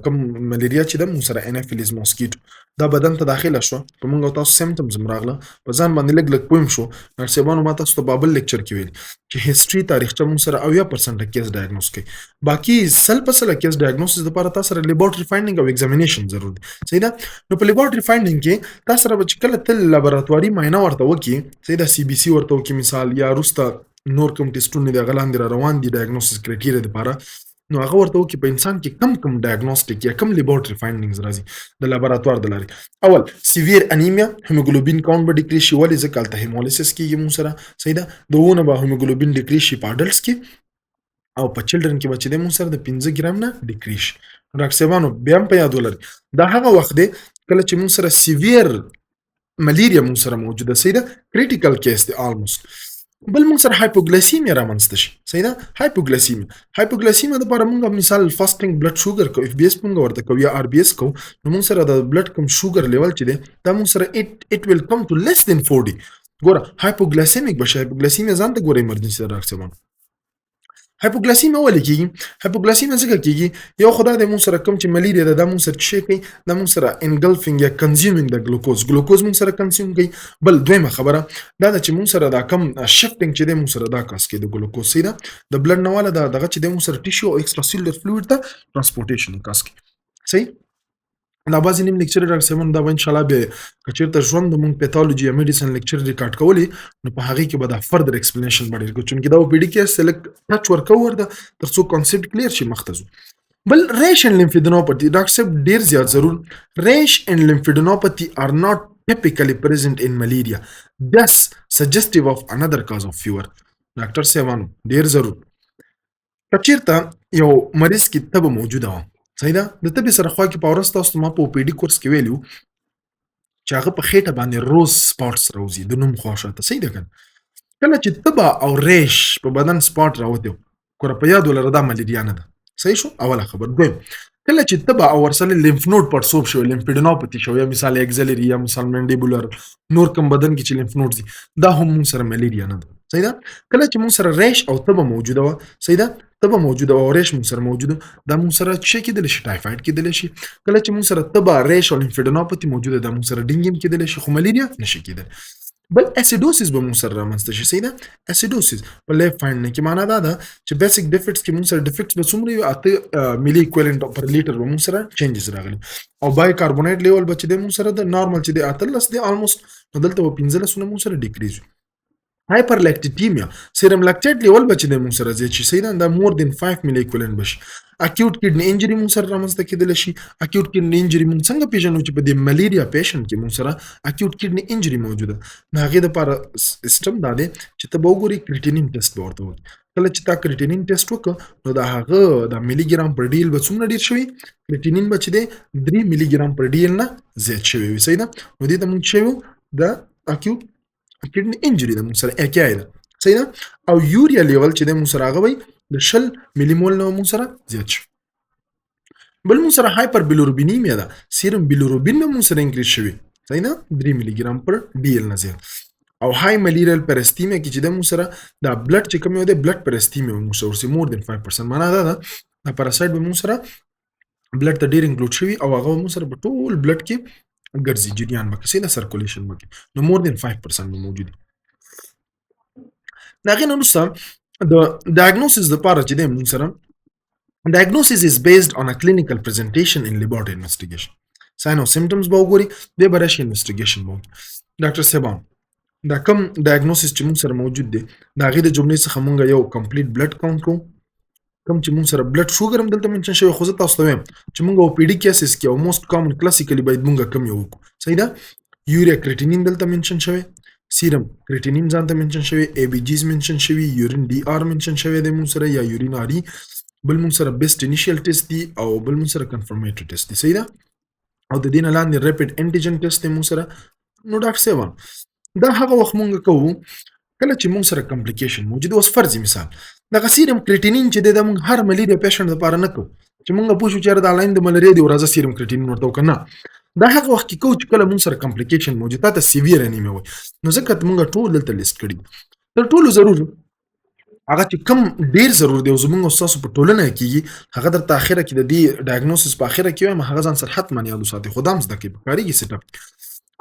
کوم ملیریا چې ده مونږ سره Anopheles mosquito دا بدن ته داخله شو، په مونږ او تاسو symptoms هم راغله، په ځان باندې لږ لږ پوه شو. ډاکټر صاحبانو، ما تاسو ته په بل lecture کې ویل چې history، تاریخچه مونږ سره 70% case diagnose کوي، باقي 100% case diagnosis لپاره تاسو سره laboratory finding او examination ضرور دی. صحیح ده. نو په laboratory finding کې تاسو سره چې کله تل لابراتواري معاینه ورته وکړي، صحیح ده، CBC ورته وکړي مثال، یا وروسته نور کوم ټیسټونه دي هغه لاندې را روان دي diagnosis criteria لپاره، نو هغه ورته وکړي، په انسان کې کم کم diagnostic یا کم laboratory findings راځي د لابراتوار د لارې. اول severe anemia، hemoglobin count به decrease شي. ولې؟ ځکه هلته hemolysis کېږي مونږ سره. صحیح ده، د ونه به hemoglobin decrease شي په adults کې، او په children کې به چې دی مونږ سره د 5 ګرام نه decrease شي. ډاکټر صاحبانو، بیا هم په یاد ولرئ، دا هغه وخت دی کله چې مونږ سره severe malaria مونږ سره موجوده، صحیح ده، critical case دی almost. بل موږ سره hypoglycemia رامنځته شي. صحیح ده، hypoglycemia، hypoglycemia لپاره موږ مثال fasting blood sugar کو، FBS موږ ورته کو یا RBS کو، نو موږ سره د blood کوم sugar level چې دی دا موږ سره it will come to less than 40. ګوره hypoglycemic به شي. Hypoglycemia ځان ته ګوره emergency ډاکټر صاحب. Hypoglycemia ولې کیږي؟ Hypoglycemia ځکه کیږي، یو خدا د مونږ سره کوم چې ملیریا ده دا مونږ سره څه کوي؟ دا مونږ سره engulfing یا consuming د glucose، glucose مونږ سره consume کوي. بل دویمه خبره دا ده چې مونږ سره دا کم shifting چې دی مونږ سره دا cause کوي د ګلوکوز، صحیح ده، د blood نه والا دا دغه چې دی مونږ سره tissue او extracellular fluid ته transportation cause کوي. صحیح. دا بعضې نیم lecture ډاکټر صاحب، دا به انشاءالله به که چېرته ژوند مونږ pathology یا medicine lecture record کولی، نو په هغې کې به دا further explanation به ډېر کوو، چونکې دا OPD کې select touch ورکوو ورته تر څو concept clear شي، مخته ځو. بل rash and lymphadenopathy، ډاکټر صاحب ډېر زیات ضرور. Rash and lymphadenopathy are not typically present in malaria، thus suggestive of another cause of fever. ډاکټر صاحبانو، ډېر ضرور، که چېرته یو مریض کې تبه موجوده وه، صحیح ده، د تبې سره خوا کې په ورځ تاسو ما په OPD course کې ویلي وو چې هغه په خېټه باندې rose spots راوځي د نوم خوا شاته، صحیح ده کنه؟ کله چې تبه او rash په بدن spot راوتی، ګوره په یاد ولره دا ملیریا نه ده. صحیح شو اوله خبر. دویم، کله چې تبه او ورسره lymph node پړسوب شو، lymphadenopathy شو، یا مثال axillary یا مثال mandibular، نور کوم بدن کې چې lymph node دي، دا هم موږ سره ملیریا نه ده. صحیح ده. کله چې موږ سره rash او تبه موجوده وه، صحیح ده، تبه موجوده او rash موږ سره موجوده، دا موږ سره څه کېدلی شي؟ ټایفاید کېدلی شي. کله چې موږ سره تبه، rash او lymphadenopathy موجوده، دا موږ سره ډینګي هم کېدلی شي، خو ملیریا نشي کېدلی. بل acidosis به موږ سره رامنځته شي، صحیح ده؟ Acidosis په lab finding کې معنا دا ده چې basic defects کې موږ سره defects به څومره وي؟ 8 milliequivalent per liter به موږ سره changes راغلي، او bicarbonate level به چې دی موږ سره د نارمل چې دی 18 دی almost، نو دلته به 15 نه موږ سره decrease وي. Hyperlactatemia، serum lactate level به چې دی موږ سره زیات شي، صحیح ده؟ دا more than 5 milliequivalent به شي. Acute kidney injury موږ سره رامنځته کېدلی شي. Acute kidney injury موږ څنګه پیژنو چې په دې ملیریا patient کې موږ سره acute kidney injury موجوده؟ نو هغې دپاره سیستم دا دی چې ته به وګورې، creatinine test به ورته وکړې. کله چې تا creatinine test وکړ، نو د هغه د milligram per dL به څومره ډېر شوي؟ Creatinine به چې دی 3 milligram per dL نه زیات شوی وي، صحیح ده؟ نو دې ته موږ څه وایو؟ د acute kidney injury ده موږ سره، AKI ده، صحیح ده؟ او urea level چې دی موږ سره هغه وي د 20 ملي مول نه موږ سره زیات شي. بل موږ سره hyperbilirubinemia ده، serum bilirubin به موږ سره increase شوي، صحیح ده؟ 3 milligram per dL نه زیات. او high malarial parasitemia کې چې د موږ سره دا blood چې کوم یو دی، blood parasitemia موږ سره ورسي more than 5%. معنا دا ده دا parasite به موږ سره blood ته ډیر include شوي او هغه موږ سره په ټول blood کې ګرځي، جریان به کوي، د circulation به، نو more than 5% به موجود دي. د هغې نه وروسته د diagnosis لپاره چې دی موږ سره، diagnosis is based on a clinical presentation in laboratory investigation. Sign او symptoms به وګوري، بیا به راشي investigation به وکړي. ډاکټر صاحبان، دا کوم diagnosis چې موږ سره موجود دی، د هغې د جملې څخه موږ یو complete blood count کوو. کوم چې موږ سره blood sugar هم دلته mention شوی، خو زه تاسو ته وایم چې موږ OPD cases کې او most common classically باید موږ کوم یو وکړو، صحیح ده؟ Urea creatinine دلته mention شوی، serum creatinine ځان ته mention شوی، ABGs mention شوی، urine DR mention شوی دی موږ سره یا urine RE. بل موږ سره best initial test دی او بل موږ سره confirmatory test دی، صحیح ده؟ او د دې نه لاندې rapid antigen test دی موږ سره. نو ډاکټر صاحب، دا هغه وخت مونږ کوو کله چې مونږ سره complication موجود. اوس فرضي مثال، دغه serum creatinine چې دی، دا مونږ هر ملیریا patient لپاره نه کوو چې مونږ پوه شو چې دا لاین د ملاریا دی، ورځه serum creatinine ورته وکړه. نه، دا هغه وخت کې کوو چې کله مونږ سره complication موجود، تا ته severe anemia وي. نو ځکه مونږ ټول دلته لیست کړي. تر ټولو ضرور هغه چې کم ډیر ضرور دی او زمونږ ستاسو په ټولنه کېږي، هغه درته اخره کې د دې diagnosis په اخره کې وایم، هغه ځان سره حتما یاد وساتي، خو دا هم زده کوي، پکارېږي setup.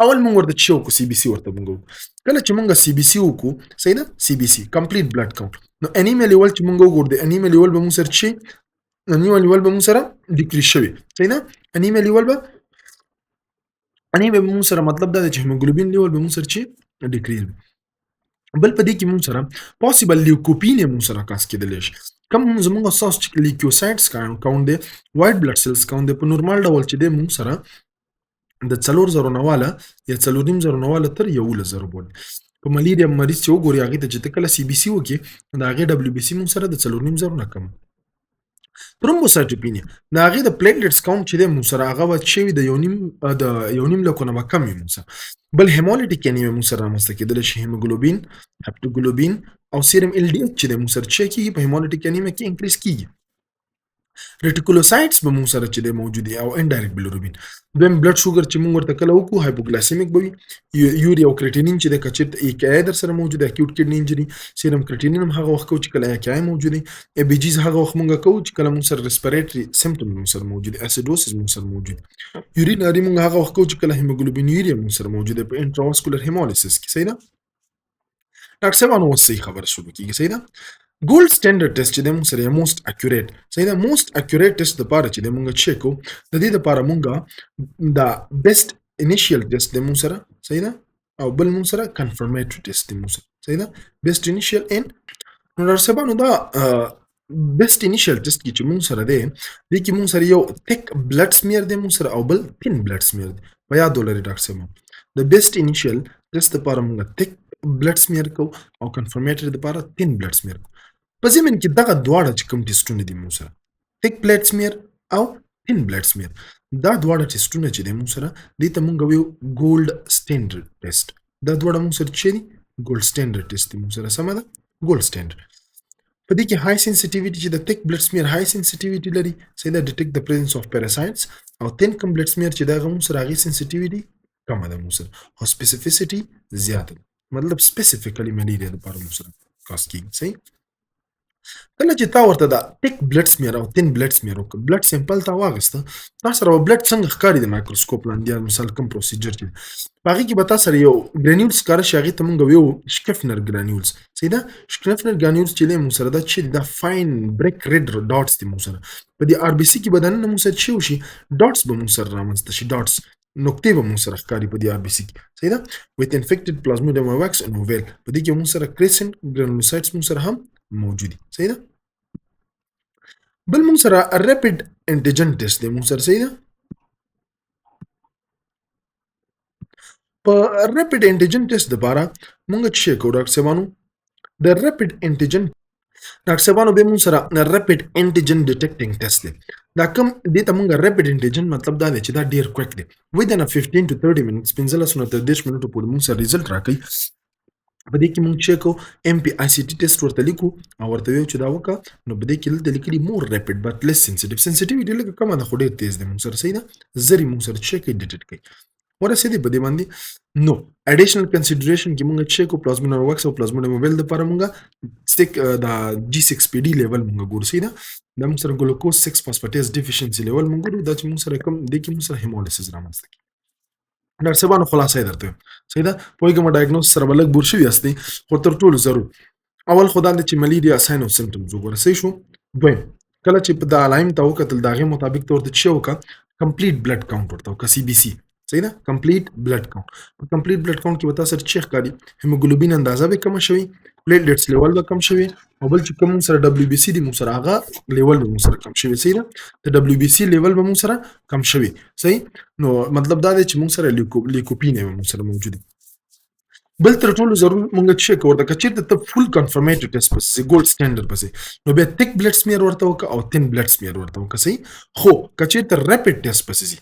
اول مونږ ورته چې وکړو، CBC ورته مونږ وکړو. کله چې مونږ CBC وکړو، صحیح ده؟ CBC، complete blood count، نو anemia level چې مونږ وګورو، د anemia level به مونږ سره چې anemia level به مونږ سره decrease شوی، صحیح ده؟ Anemia level به، انیمیا به مونږ سره مطلب دا دی چې hemoglobin level به مونږ سره چې decrease. بل په دې کې مونږ سره possible leukopenia مونږ سره cause کېدلی شي. کوم زمونږ ستاسو چې leukocytes count دی، white blood cells count دی، په نورمال ډول چې دی مونږ سره د 4000 نه واله یا 4500 نه واله تر 11,000 پورې. په ملیریا مریض چې وګوري، هغې ته چې ته کله CBC وکړې، د هغې WBC مونږ سره د 4500 نه کم. Thrombocytopenia، د هغې د platelets count چې دی مونږ سره هغه به چې وي د 1.5 لکو نه به کم وي مونږ سره. بل hemolytic anemia مونږ سره رامنځته کېدلی شي. Hemoglobin، haptoglobin او serum LDH چې دی مونږ سره چې کېږي، په hemolytic anemia کې increase کېږي. Reticulocytes به مونږ سره چې دی موجود دي او indirect bilirubin. دویم blood sugar چې مونږ ورته کله وکړو، hypoglycemic به وي. یوریا او creatinine چې د کچېرته AKI در سره موجود دی، acute kidney injury، serum creatinine هم هغه وخت کوو چې کله AKI موجود دی. ABGs هغه وخت مونږ کوو چې کله مونږ سره respiratory symptom مونږ سره موجود دی، acidosis مونږ سره موجود دی. Urine RE مونږ هغه وخت کوو چې کله hemoglobinuria مونږ سره موجود دی په intravascular hemolysis کې، صحیح ده؟ ډاکټر صاحب، نو اوس صحیح خبره شروع کیږي، صحیح ده؟ Gold standard test چې دی موږ سره، most accurate، صحیح ده؟ Most accurate test د پاره چې دی موږ چې کو، د دې لپاره موږ دا best initial test دی موږ سره، صحیح ده؟ او بل موږ سره confirmatory test دی موږ سره، صحیح ده؟ Best initial and، نو ډاکټر صاحبانو، دا best initial test کې چې موږ سره دی، دې کې موږ سره یو thick blood smear دی موږ سره او بل thin blood smear دی. په یاد ولرئ ډاکټر صاحب، د best initial test لپاره موږ thick blood smear کو او confirmatory لپاره thin blood smear کو. په ضمن کې دغه دواړه چې کوم ټیسټونه دي موږ سره، thick blood smear او thin blood smear، دا دواړه ټیسټونه چې دي موږ سره، دې ته موږ ویو gold standard test. دا دواړه موږ سره چې دي، gold standard test دي موږ سره، سمه ده؟ Gold standard په دې کې high sensitivity چې د thick blood smear high sensitivity لري، صحیح ده؟ Detect the presence of parasites. او thin کوم blood smear چې دا موږ سره، هغې sensitivity کمه ده موږ سره، خو specificity زیاته ده، مطلب specifically ملیریا لپاره موږ سره cause کېږي، صحیح؟ کله چې تا ورته دا thick blood smear او thin blood smear وکړ، blood sample تا واغسته، تا سره به blood څنګه ښکاري د مایکروسکوپ لاندې، یا مثال کوم procedure چې په هغې کې به تا سره یو granule ښکاره شي، هغې ته مونږ ویو Schüffner granules. صحیح ده؟ Schüffner granules چې دی مونږ سره دا چې دا fine brick red dots دي مونږ سره په دې RBC کې به دننه مونږ سره څه وشي، dots به مونږ سره رامنځته شي، dots نقطې به مونږ سره ښکاري په دې RBC کې. صحیح ده؟ With infected Plasmodium vivax and ovale، په دې کې مونږ سره crescent granulocytes مونږ سره هم موجود دي. صحیح ده؟ بل مونږ سره rapid antigen test دی مونږ سره. صحیح ده؟ په rapid antigen test دپاره مونږ څه شی کوو ډاکټر صاحبانو؟ د rapid antigen ډاکټر صاحبانو به مونږ سره rapid antigen detecting test دی. دا کوم دې ته مونږ rapid antigen، مطلب دا دی چې دا ډیر quick دی، within 15 to 30 minutes، 15 نه تر 30 منټو پورې مونږ سره result راکوي. په دې کې مونږ چې کو MPICT test ورته لیکو او ورته ویو چې دا وکړه. نو په دې کې دلته لیکلي more rapid but less sensitive، sensitivity لږه کمه ده خو ډېر تیز دی مونږ سره. صحیح ده؟ زر یې مونږ سره چې کوي detect کوي ورسېدې په دې باندې. نو additional consideration کې مونږ چې کو Plasmodium vivax او Plasmodium ovale دپاره مونږ دا G6PD level مونږ ګورو. صحیح ده؟ دا مونږ سره glucose 6 phosphatase deficiency level مونږ ګورو، دا چې مونږ سره کوم دې کې مونږ سره hemolysis رامنځته کېږي. ډاکټر صاحبانو خلاصه یې درته. صحیح ده؟ پوهېږم diagnose سره به لږ bore شوي یاستئ، خو تر ټولو ضرور اول خو دا دی چې malaria sign او symptoms وګوره. صحیح شو؟ دویم، کله چې په دا علایم ته وکتل د هغې مطابق ته ورته څه وکړه، complete blood count ورته وکړه، CBC. صحیح ده؟ Complete blood count، په complete blood count کې به تاسو سره څه ښکاري؟ هیموګلوبین اندازه به کمه شوي، platelets level به کم شوي، او بل چې کوم موږ سره WBC دی موږ سره هغه level به موږ سره کم شوي. صحیح ده؟ د WBC level به موږ سره کم شوي. صحیح؟ نو مطلب دا دی چې موږ سره leukopenia به موږ سره موجود دی. بل تر ټولو ضرور مونږ څه کوو ورته، که چېرته ته full confirmatory test پسې، gold standard پسې، نو بیا thick blood smear ورته وکړه او thin blood smear ورته وکړه. صحیح؟ خو که چېرته rapid test پسې ځي،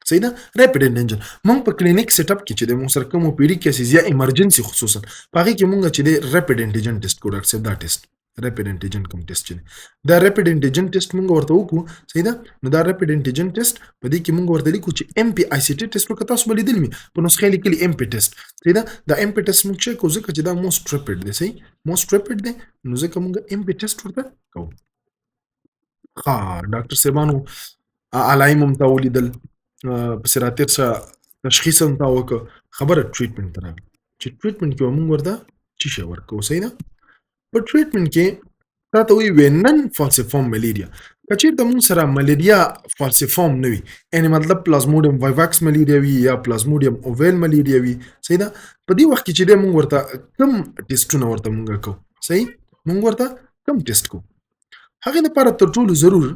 صحیح ده، rapid antigen مونږ په clinic setup کې چې د مونږ سره کوم OPD cases یا emergency خصوصا په هغې کې مونږ چې د rapid antigen test کوو. ډاکټر صاحب دا test rapid antigen کوم test چې دی، دا rapid antigen test مونږ ورته وکړو. صحیح ده؟ نو دا rapid antigen test په دې کې مونږ ورته لیکو چې MPICT test وکړه. تاسو به لیدلی وي په نسخه یې لیکلي MP test. صحیح ده؟ دا MP test مونږ چې کوو ځکه چې دا most rapid دی. صحیح؟ Most rapid دی، نو ځکه مونږ MP test ورته کوو. ښه ډاکټر صاحبانو، علایم هم تا ولیدل، پسې راتېر شه، تشخیص هم تا وکړ، خبره treatment ته راغله چې treatment کې به مونږ ورته څه شی ورکوو. صحیح ده؟ په treatment کې تا ته وایي وی non falciform malaria، که چېرته مونږ سره malaria falciform نه وي، یعنې مطلب Plasmodium vivax malaria وي یا Plasmodium ovale malaria وي. صحیح ده؟ په دې وخت کې چې دی مونږ ورته کوم test ونه ورته مونږ کوو؟ صحیح؟ مونږ ورته کوم test کوو هغې دپاره تر ټولو ضرور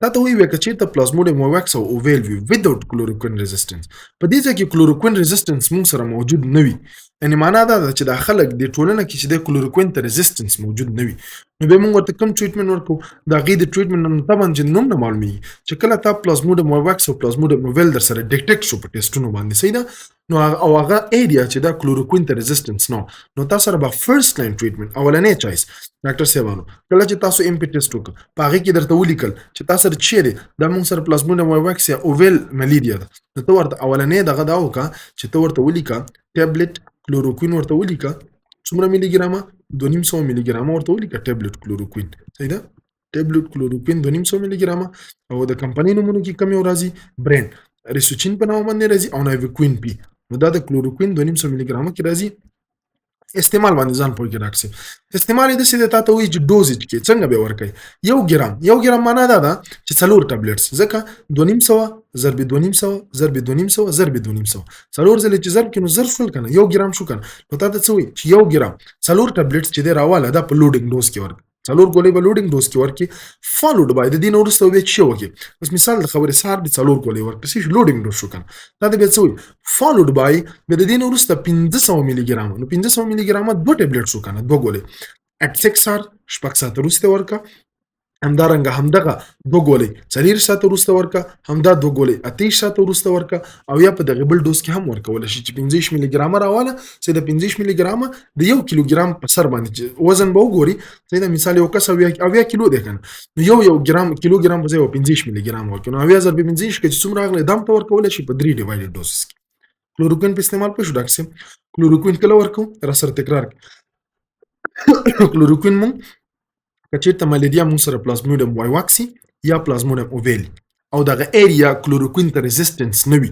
تا ته وایي که چېرته Plasmodium vivax او ovale وي without chloroquine resistance، په دې ځای کې chloroquine resistance مونږ سره موجود نه وي، یعنې معنا دا ده چې دا خلک د ټولنه کې چې د کلوروکوین ته resistance موجود نه وي، نو بیا مونږ ورته کوم treatment ورکوو؟ د هغې د treatment نو طبعا چې نوم نه معلومیږي چې کله تا Plasmodium vivax او Plasmodium ovale در سره detect شو په test ونو باندې، صحیح ده، نو او هغه area چې دا کلوروکوین ته resistance نه، نو تاسو سره به first line treatment اولنې choice ډاکټر صاحبانو، کله چې تاسو MP test وکړ په هغې کې درته ولیکل چې تاسو سره چیرې دا مونږ سره Plasmodium vivax یا ovale malaria ده، نو ته ورته اولنې دغه دا وکړه چې ته ورته ولیکه tablet chloroquine ورته ولیکه، څومره ملي ګرامه؟ 250 ملي ګرامه ورته ولیکه tablet chloroquine. صحیح ده؟ Tablet chloroquine 250 ملي ګرامه، او د کمپنۍ نومونو کې کم یو راځي، brand Resochin په نامه باندې راځي او Nivaquine P. نو دا د کلوروکوین 250 ملي ګرامه کې راځي. استعمال باندې ځان پوه کړه ډاکټر صاحب. استعمال یې داسې دی، تا ته وایي چې dosage کې څنګه به ورکوي، 1 ګرام، 1 ګرام معنا دا ده چې څلور tablets، ځکه 250 ضرب 250 ضرب 250 ضرب 250، څلور ځلې چې ضرب کړي نو 1000 شول که نه، 1 ګرام شو که نه. نو تا ته څه وایي چې 1 ګرام څلور tablets چې دی راواله، دا په loading dose کې ورکړه، څلور ګولۍ به loading dose کې ورکړي، followed by د دې نه وروسته بیا څه وکړي؟ اوس مثال د خبرې سهار دې څلور ګولۍ ورکړي، څه شو؟ Loading dose شو که نه. تا ته بیا څه وایي؟ Followed by بیا د دې نه وروسته 500 ملي ګرامه، نو 500 ملي ګرامه دوه ټابلیټ شو که نه، دوه ګولۍ at 6 hour، 6 ساعته وروسته ورکړه. همدارنګه همدغه دوه ګولۍ 4 ساعته وروسته ورکړه، همدا دوه ګولۍ 28 ساعته وروسته ورکړه، او یا په دغه بل ډوز کې هم ورکول شي چې 25 ملي ګرامه راواله چې د 25 ملي ګرامه د 1 کیلوګرام په سر باندې چې وزن به وګوري. صحیح ده؟ مثال یو کس 70 کیلو دی که نه، نو یو یو ګرام کیلوګرام په ځای 25 ملي ګرام ورکړي، نو 70 ضرب 25 کې چې څومره راغلی دام ته ورکول شي په درې divided doses کې. کلوروکوین په استعمال پوه شو ډاکټر صاحب؟ کلوروکوین کله ورکو؟ را سره تکرار کړئ. کلوروکوین مونږ که چېرته ملیریا مونږ سره پلازموډیم وایواکسي یا پلازموډیم اوویل او دغه اریا کلوروکوین ته resistance نه وي،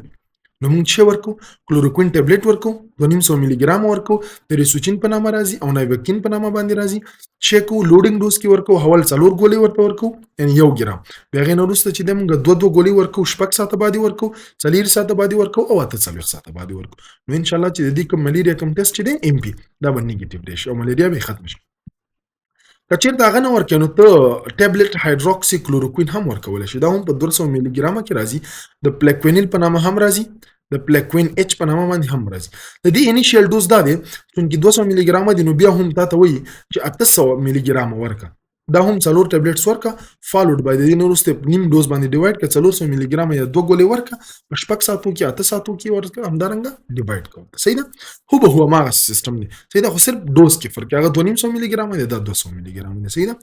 نو مونږ څه ورکو؟ کلوروکوین ټابلیټ ورکو، 250 ملي ګرام ورکو، د ریسوچین په نامه راځي او نایوکین په نامه باندې راځي. چې کو loading dose کې ورکو، اول 4 ګولۍ ورته ورکو، یعنی 1 ګرام. بیا هغې نه وروسته چې دی مونږ 2 2 ګولۍ ورکو، 6 ساعته بعد ورکو، 4 ساعته بعد ورکو او 48 ساعته بعد ورکو. نو ان شاء الله چې د دې کوم ملیریا کوم ټیسټ چې دی ام پی، دا به نیگیټیو راشي او ملیریا به ختم شي. که چېرته هغه نه ورکوې نو ته ټابلیټ هایدروکسي کلوروکوین هم ورکولی شي. دا هم په 200 ملي ګرامه کې راځي، د پلیکوینیل په نامه هم راځي، د پلیکوین اچ په نامه باندې هم راځي. د دې initial dose دا دی چونکې 200 ملي ګرامه دی، نو بیا هم تا ته وایي چې 800 ملي ګرامه ورکړه. دا هم 4 tablets ورکړه، followed by د دې نه وروسته نیم ډوز باندې divide کړه، 400 ملي ګرامه یا 2 ګولۍ ورکړه، په 6 ساعتو کې 8 ساعتو کې ورکړه، همدارنګه divide کړه. صحیح ده؟ هو به هو هماغه سیستم دی. صحیح ده؟ خو صرف ډوز کې فرق، هغه 250 ملي ګرامه دی، دا 200 ملي ګرامه دی. صحیح ده؟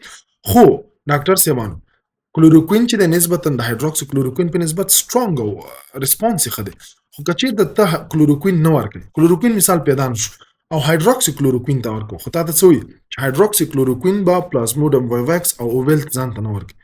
خو ډاکټر صاحبانو کلوروکوین چې د نسبتاً د هایدروکسي کلوروکوین په نسبت strong او response یې ښه دی. خو که چېرته ته کلوروکوین نه ورکړې، کلوروکوین مثال پیدا نه شو او هایدروکسي کلوروکوین ته ورکړو، خو تا ته څه وایي چې هایدروکسي کلوروکوین به پلازموډم وایواکس او اوویل ځان ته نه ورکړي.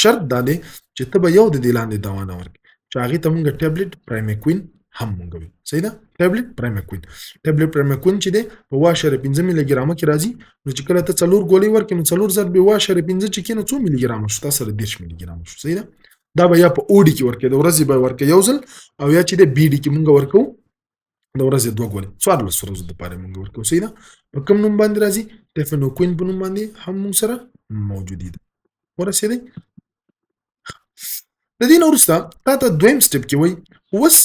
شرط دا دی چې ته به یو د دې لاندې دوا نه ورکړې، چې هغې ته مونږ ټابلیټ پرایماکوین هم مونږ وایو. صحیح ده؟ ټابلیټ پرایماکوین، ټابلیټ پرایماکوین چې دی په 1.5 ملي ګرامه کې راځي. نو چې کله ته 4 ګولۍ ورکړې نو 4 ضرب 1.5 چې کېنه څو ملي ګرامه شو؟ تا سره 30 ملي ګرامه شو. صحیح ده؟ دا به یا په OD کې ورکړې، د ورځې به ورکړې یو ځل، او یا چې دی BD کې مونږ ورکوو د ورځې 2 ګولۍ، 14 ورځو دپاره مونږ ورکوو. صحیح ده؟ په کوم نوم باندې راځي؟ ټیفنوکوین په نوم باندې هم مونږ سره موجودي ده. ورسېدی؟ د دې نه وروسته تا ته دویم step کې وایي اوس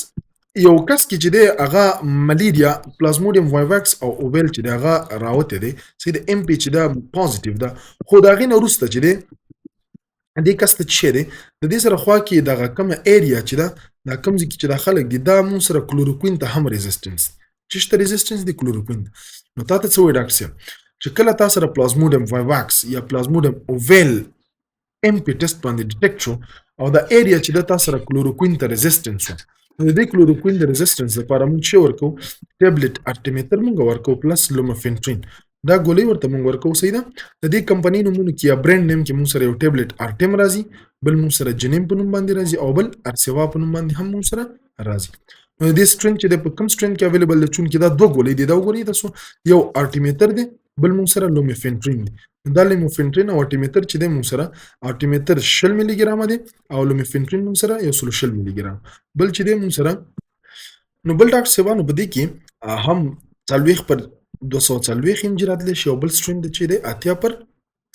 یو کس کې چې دی هغه ملیریا پلازموډیم وایواکس او اوویل چې دی هغه راوتی دی، صحیح ده؟ ام پی چې ده positive ده، خو د هغې نه وروسته چې دی دې کس ته څه شی دی، د دې سره خوا کې دغه کومه area چې ده، دا کوم ځای کې چې دا خلک دي، دا مونږ سره کلوروکوین ته هم resistance دی. چې شته resistance دی کلوروکوین. نو تا ته څه وایي ډاکټر صاحب چې کله تا سره پلازموډیم وایواکس یا پلازموډیم اوویل ام پی ټیسټ باندې detect شو او دا area چې ده تا سره کلوروکوین ته resistance شو، نو د دې کلوروکوین د resistance لپاره مونږ څه ورکوو؟ ټابلیټ ارټیمیتر مونږ ورکوو plus لوموفینټرین، دا ګولۍ ورته مونږ ورکوو. صحیح ده؟ د دې کمپنۍ نومونو کې یا brand name کې مونږ سره یو ټابلیټ ارټیم راځي، بل مونږ سره جنیم په نوم باندې راځي او بل ارسیوا په نوم باندې هم مونږ سره راځي. نو د دې strain چې دی په کوم strain کې available دی، چونکې دا 2 ګولۍ دي، دا وګورئ تاسو، یو ارټیمیتر دی، بل مونږ سره لومیفینټرین دی. دا لومیفینټرین او ارټیمیتر چې دی مونږ سره ارټیمیتر 20 ملي ګرامه دی او لومیفینټرین مونږ سره 120 ملي ګرام. بل چې دی مونږ سره نو بل ډاکټر صاحبانو په دې کې هم 40 پر 240 ام جي راتلی شي او بل strain دی چې دی 80 پر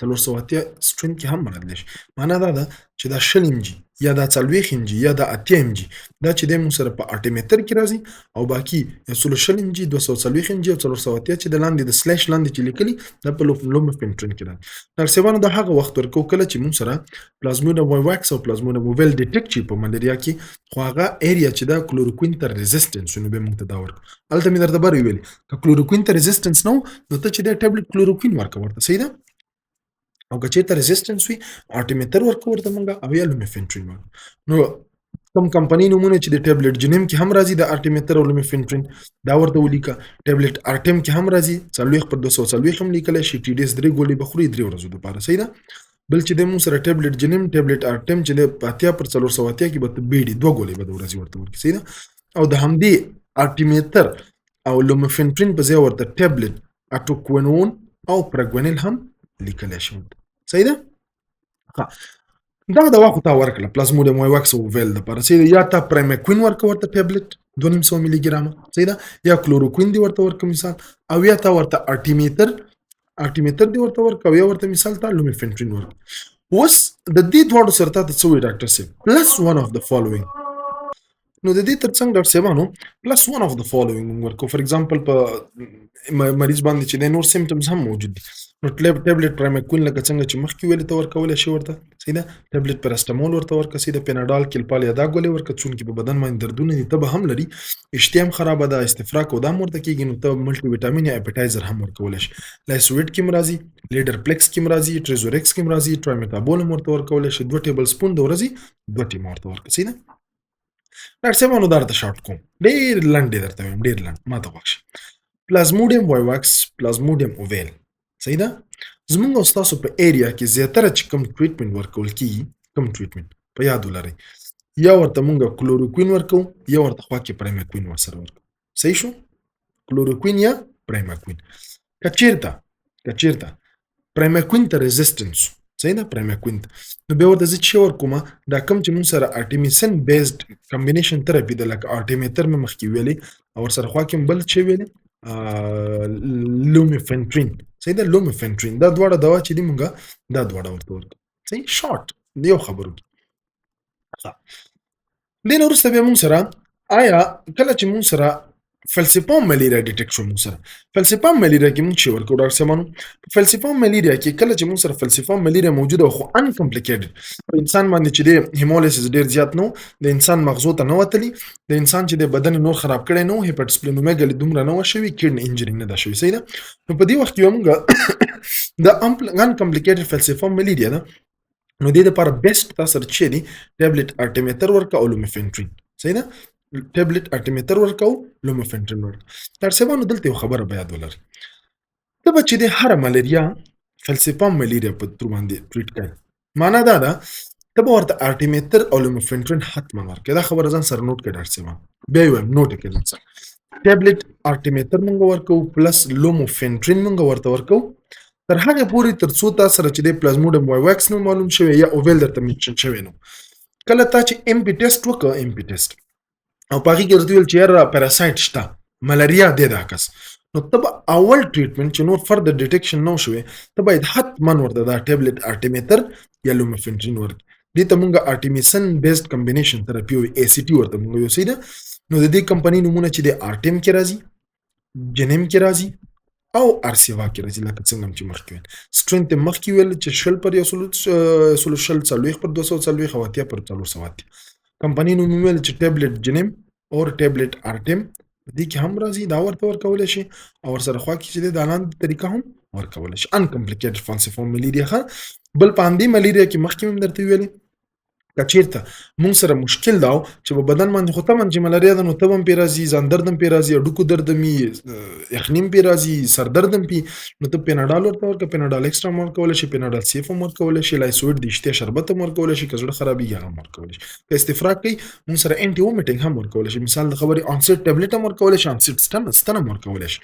480 strain کې هم راتلی شي. معنا دا ده چې دا 20 ام جي یا دا 40 ام جي یا دا 80 ام جي دا چې دی مونږ سره په ارټیمیتر کې راځي او باقي 120 ام جي، 240 ام جي او 480 چې د لاندې د slash لاندې چې لیکلي دا په لوموفینټرین کې راځي. ډاکټر صاحبانو دا هغه وخت ورکوو کله چې مونږ سره پلازموډیم وایواکس او پلازموډیم اوویل detect شي په ملیریا کې، خو هغه area چې دا کلوروکوین ته resistance نو بیا مونږ ته دا ورکوو. هلته مې درته بر ویلي که کلوروکوین ته resistance نه و نو ته چې دا ټابلیټ کلوروکوین ورکوه ورته. صحیح ده؟ او که چېرته resistance وي ارټیمیتر ورکوو ورته مونږ او یا لومیفینټرین ورکوو. نو کوم کمپنۍ نومونه چې د ټابلیټ جنیم کې هم راځي د ارټیمیتر او لومیفینټرین دا ورته ولیکه، ټابلیټ ارټیم کې هم راځي 40 پر 240 هم لیکلی شي، ټي ډي اس 3 ګولۍ به خوري 3 ورځو دپاره. صحیح ده؟ بل چې دی مونږ سره ټابلیټ جنیم، ټابلیټ ارټیم چې دی په 80 پر 480 کې به ته بیډي 2 ګولۍ به د ورځې ورته ورکړي. صحیح ده؟ او د همدې ارټیمیتر او لومیفینټرین په ځای ورته ټابلیټ اټوکوینون او پرګونیل هم لیکلی شي ورته. صحیح ده؟ دا دوا خو تا ورکړه پلازموډیم وایواکس او ویل دپاره. صحیح ده؟ یا تا پرایماکوین ورکړه ورته ټابلیټ 250 ملي ګرامه. صحیح ده؟ یا کلوروکوین دی ورته ورکړه مثال، او یا تا ورته ارټیمیتر دی ورته ورکړه، او یا ورته مثال تا لومیفینټرین ورکړه. اوس د دې دواړو سره تا ته څه وایي ډاکټر صاحب؟ Plus one of the following. نو د دې ترڅنګ ډاکټر صاحبانو plus one of the following مونږ ورکوو. For example په مریض باندې چې دی نور symptoms هم موجود دي، نو ټابلیټ پرایماکوین لکه څنګه چې مخکې ویلې ته ورکولی شي ورته. صحیح ده؟ ټابلیټ پاراستامول ورته ورکړه. صحیح ده؟ پیناډال کلپال یا دا ګولۍ ورکړه، چونکې په بدن باندې دردونه دي، تبه هم لري، اشتها هم خرابه ده، استفراق او دا هم ورته کېږي، نو ته ملټي ویټامین یا اپیټایزر هم ورکولی شي. لایسویټ کې هم راځي، لیډر پلیکس کې هم راځي، ټریزورکس کې هم راځي، ټرایمیتابول هم ورته ورکولی شي، 2 table spoon د ورځې 2 ټیمه ورته ورکړه. صحیح ده؟ ډاکټر صاحب نو دا درته شارټ کوم، ډېر لنډ دی درته وایم، ډېر لنډ، ما ته غوږ شه. پلازموډیم وایواکس، پلازموډیم اوویل. صحیح ده؟ زمونږ او ستاسو په area کې زیاتره چې کوم treatment ورکول کیږي، کوم treatment په یاد ولرئ، یا ورته مونږ کلوروکوین ورکو، یا ورته خوا کې پرایماکوین ورسره ورکو. صحیح شو؟ کلوروکوین یا پرایماکوین. که چیرته پرایماکوین ته resistance، صحیح ده، پرایماکوین ته، نو بیا ورته زه چې ورکوم دا کوم چې مونږ سره artemisinin based combination therapy ده، لکه artemether مې مخکې ویلې او ورسره خوا کې بل چې ویلې lumefantrine، صحیح ده، lumefantrine، دا دواړه دوا چې دي مونږ دا دواړه ورته ورکوو. صحیح، شارټ یو خبرو کې. دې نه وروسته بیا مونږ سره آیا کله چې مونږ سره falciparum malaria detect شو، مونږ سره falciparum malaria کې مونږ چې ورکو ډاکټر صاحبانو، په falciparum malaria کې کله چې مونږ سره falciparum malaria موجوده خو uncomplicated، په انسان باندې چې دی hemolysis ډیر زیات نو، د انسان مغزو ته نه وتلی، د انسان چې د بدن نور خراب کړی نو، hepatosplenomegaly دومره نه وه شوي، kidney injury نه ده شوي. صحیح ده؟ نو په دې وخت کې مونږ د uncomplicated falciparum malaria ده، نو دې لپاره best تاسو سره چې دی tablet artemether ورکه او lumefantrine. صحیح ده؟ tablet artemether ورکو، lumefantrine ورکو. ډاکټر صاحبانو دلته یو خبره به یاد ولرئ، ته به چې د هره ملیریا falciparum malaria په تر باندې treat کوي، معنا دا ده ته به ورته artemether او lumefantrine حتما ورکړې. دا خبره ځان سره note کړه ډاکټر صاحبان، بیا یې وایم note یې کړئ ځان سره. tablet artemether مونږ ورکو plus lumefantrine مونږ ورته ورکو تر هغې پورې تر څو تا سره چې د Plasmodium vivax نو معلوم شوی یا ovale درته mention شوی. نو کله تا چې MP test وکړ، MP test او په هغې کې درته وویل چې یاره parasite شته، ملاریا دی دا کس، نو ته به اول treatment چې نور further detection نه شوی، ته باید حتما ورته دا tablet artemether یا lumefantrine ورکړې. دې ته مونږ artemisinin based combination therapy وایو، ACT ورته مونږ یو. صحیح ده؟ نو د دې کمپنۍ نومونه چې د Artem کې راځي، Genim کې راځي او Arsiva کې راځي، لکه څنګه چې مخکې ویل. strength یې مخکې ویل چې 20 پر 120، 40 پر 240 او 80 پر 480. کمپنۍ نوم ویل چې tablet Genim او tablet Artem دې کې هم راځي، دا ورته ورکولی شي او ورسره خوا کې چې دی دا لاندې طریقه هم ورکولی شي. uncomplicated falciparum malaria. ښه، بل په همدې ملیریا کې مخکې مې درته ویلې که چیرته مونږ سره مشکل دا و چې په بدن باندې خو طبعا چې ملاریا ده نو تبه هم پرې راځي، ځان درد هم پرې راځي، هډوکو درد هم وي، یخني هم پرې راځي، سر درد هم پي، نو ته Panadol ورته ورکړه، Panadol Extra هم ورکولی شي، Panadol CF هم ورکولی شي، Lysovit د اشتیا شربت هم ورکولی شي، که زړه خرابېږي هغه هم ورکولی شي، که استفراق کوي مونږ سره anti vomiting هم ورکولی شي، مثال د خبرې Oncet tablet هم ورکولی شي، Oncet ستن هم ورکولی شي.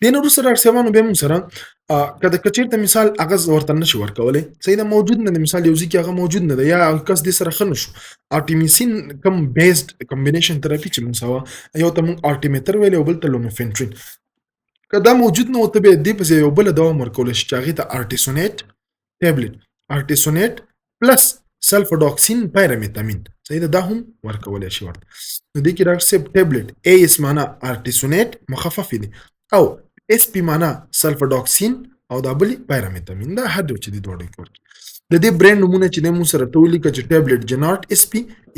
دې نه وروسته ډاکټر صاحبانو بیا مونږ سره که د چېرته مثال هغه ورته نه شي ورکولی، صحیح ده، موجود نه دی، مثال یو ځای کې هغه موجود نه دی یا کس دې سره ښه نه شو، artemisinin کوم based combination therapy چې مونږ سره یو ته مونږ artemether ویلی او بل ته lumefantrine، که دا موجود نه و ته بیا دې په ځای یو بله دوا هم ورکولی شي چې هغې ته artesunate tablet، artesunate plus sulfadoxine pyrimethamine، صحیح ده، دا هم ورکولی شي ورته. نو دې کې ډاکټر صاحب tablet AS معنا artesunate مخفف دی او SP معنا sulfadoxine او دا بلی pyrimethamine، دا هر یو چې دی دواړو کې ورکړي. د دې brand نمونه چې دی مونږ سره ته ولیکه چې tablet Jinart SP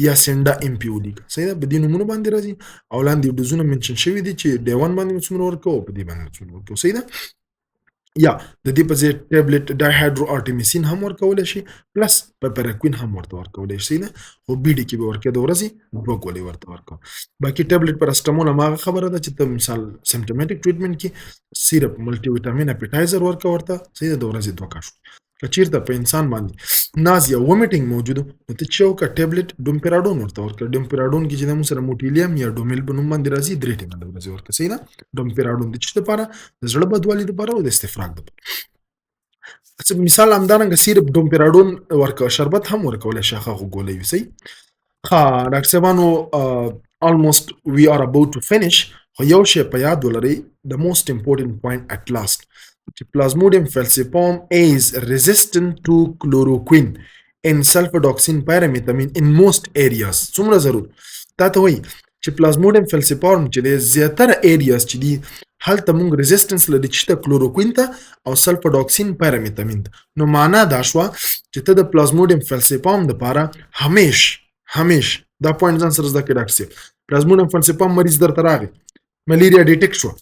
یا Sinda MP ولیکه، صحیح ده، په دې نومونو باندې راځي او لاندې ډوزونه mention شوي دي چې day one باندې مو څومره ورکوو او په دې باندې څومره ورکوو. صحیح ده؟ یا د دې په ځای tablet dihydroartemisinin هم ورکولی شي plus piperaquine هم ورته ورکولی شي، صحیح ده، خو BD کې به ورکوې د ورځې دوه ګولۍ ورته ورکوه. باقي tablet paracetamol هماغه خبره ده چې ته مثال symptomatic treatment کې syrup multivitamin Appetizer ورکوه ورته، صحیح ده، د ورځې دوه کاشو. که چیرته په انسان باندې nausea vomiting موجود نو ته چې وکړه tablet domperidone ورته ورکړه. domperidone کې چې د موږ سره Motilium یا Domil په نوم باندې راځي، درې ټیمه د ورځې ورکړه، صحیح ده. domperidone د څه لپاره؟ د زړه بدوالي لپاره او د استفراق لپاره. مثال همدارنګه syrup domperidone ورکړه، شربت هم ورکولی شي، هغه خو ګولۍ وي، صحیح. ښه ډاکټر صاحبانو، almost we are about to finish. خو یو شی په یاد ولرئ، the most important point at last، چې Plasmodium falciparum is resistant to chloroquine and sulfadoxine pyrimethamine in most areas. څومره ضرور تا ته وایي چې Plasmodium falciparum چې دی زیاتره areas چې دي هلته مونږ resistance لري چې ته کلوروکوین ته او sulfadoxine pyrimethamine ته. نو معنا دا شوه چې ته د Plasmodium falciparum دپاره همیش همیش دا point ځان سره زده کړې ډاکټر صاحب، Plasmodium falciparum مریض درته راغی، ملیریا detect شوه،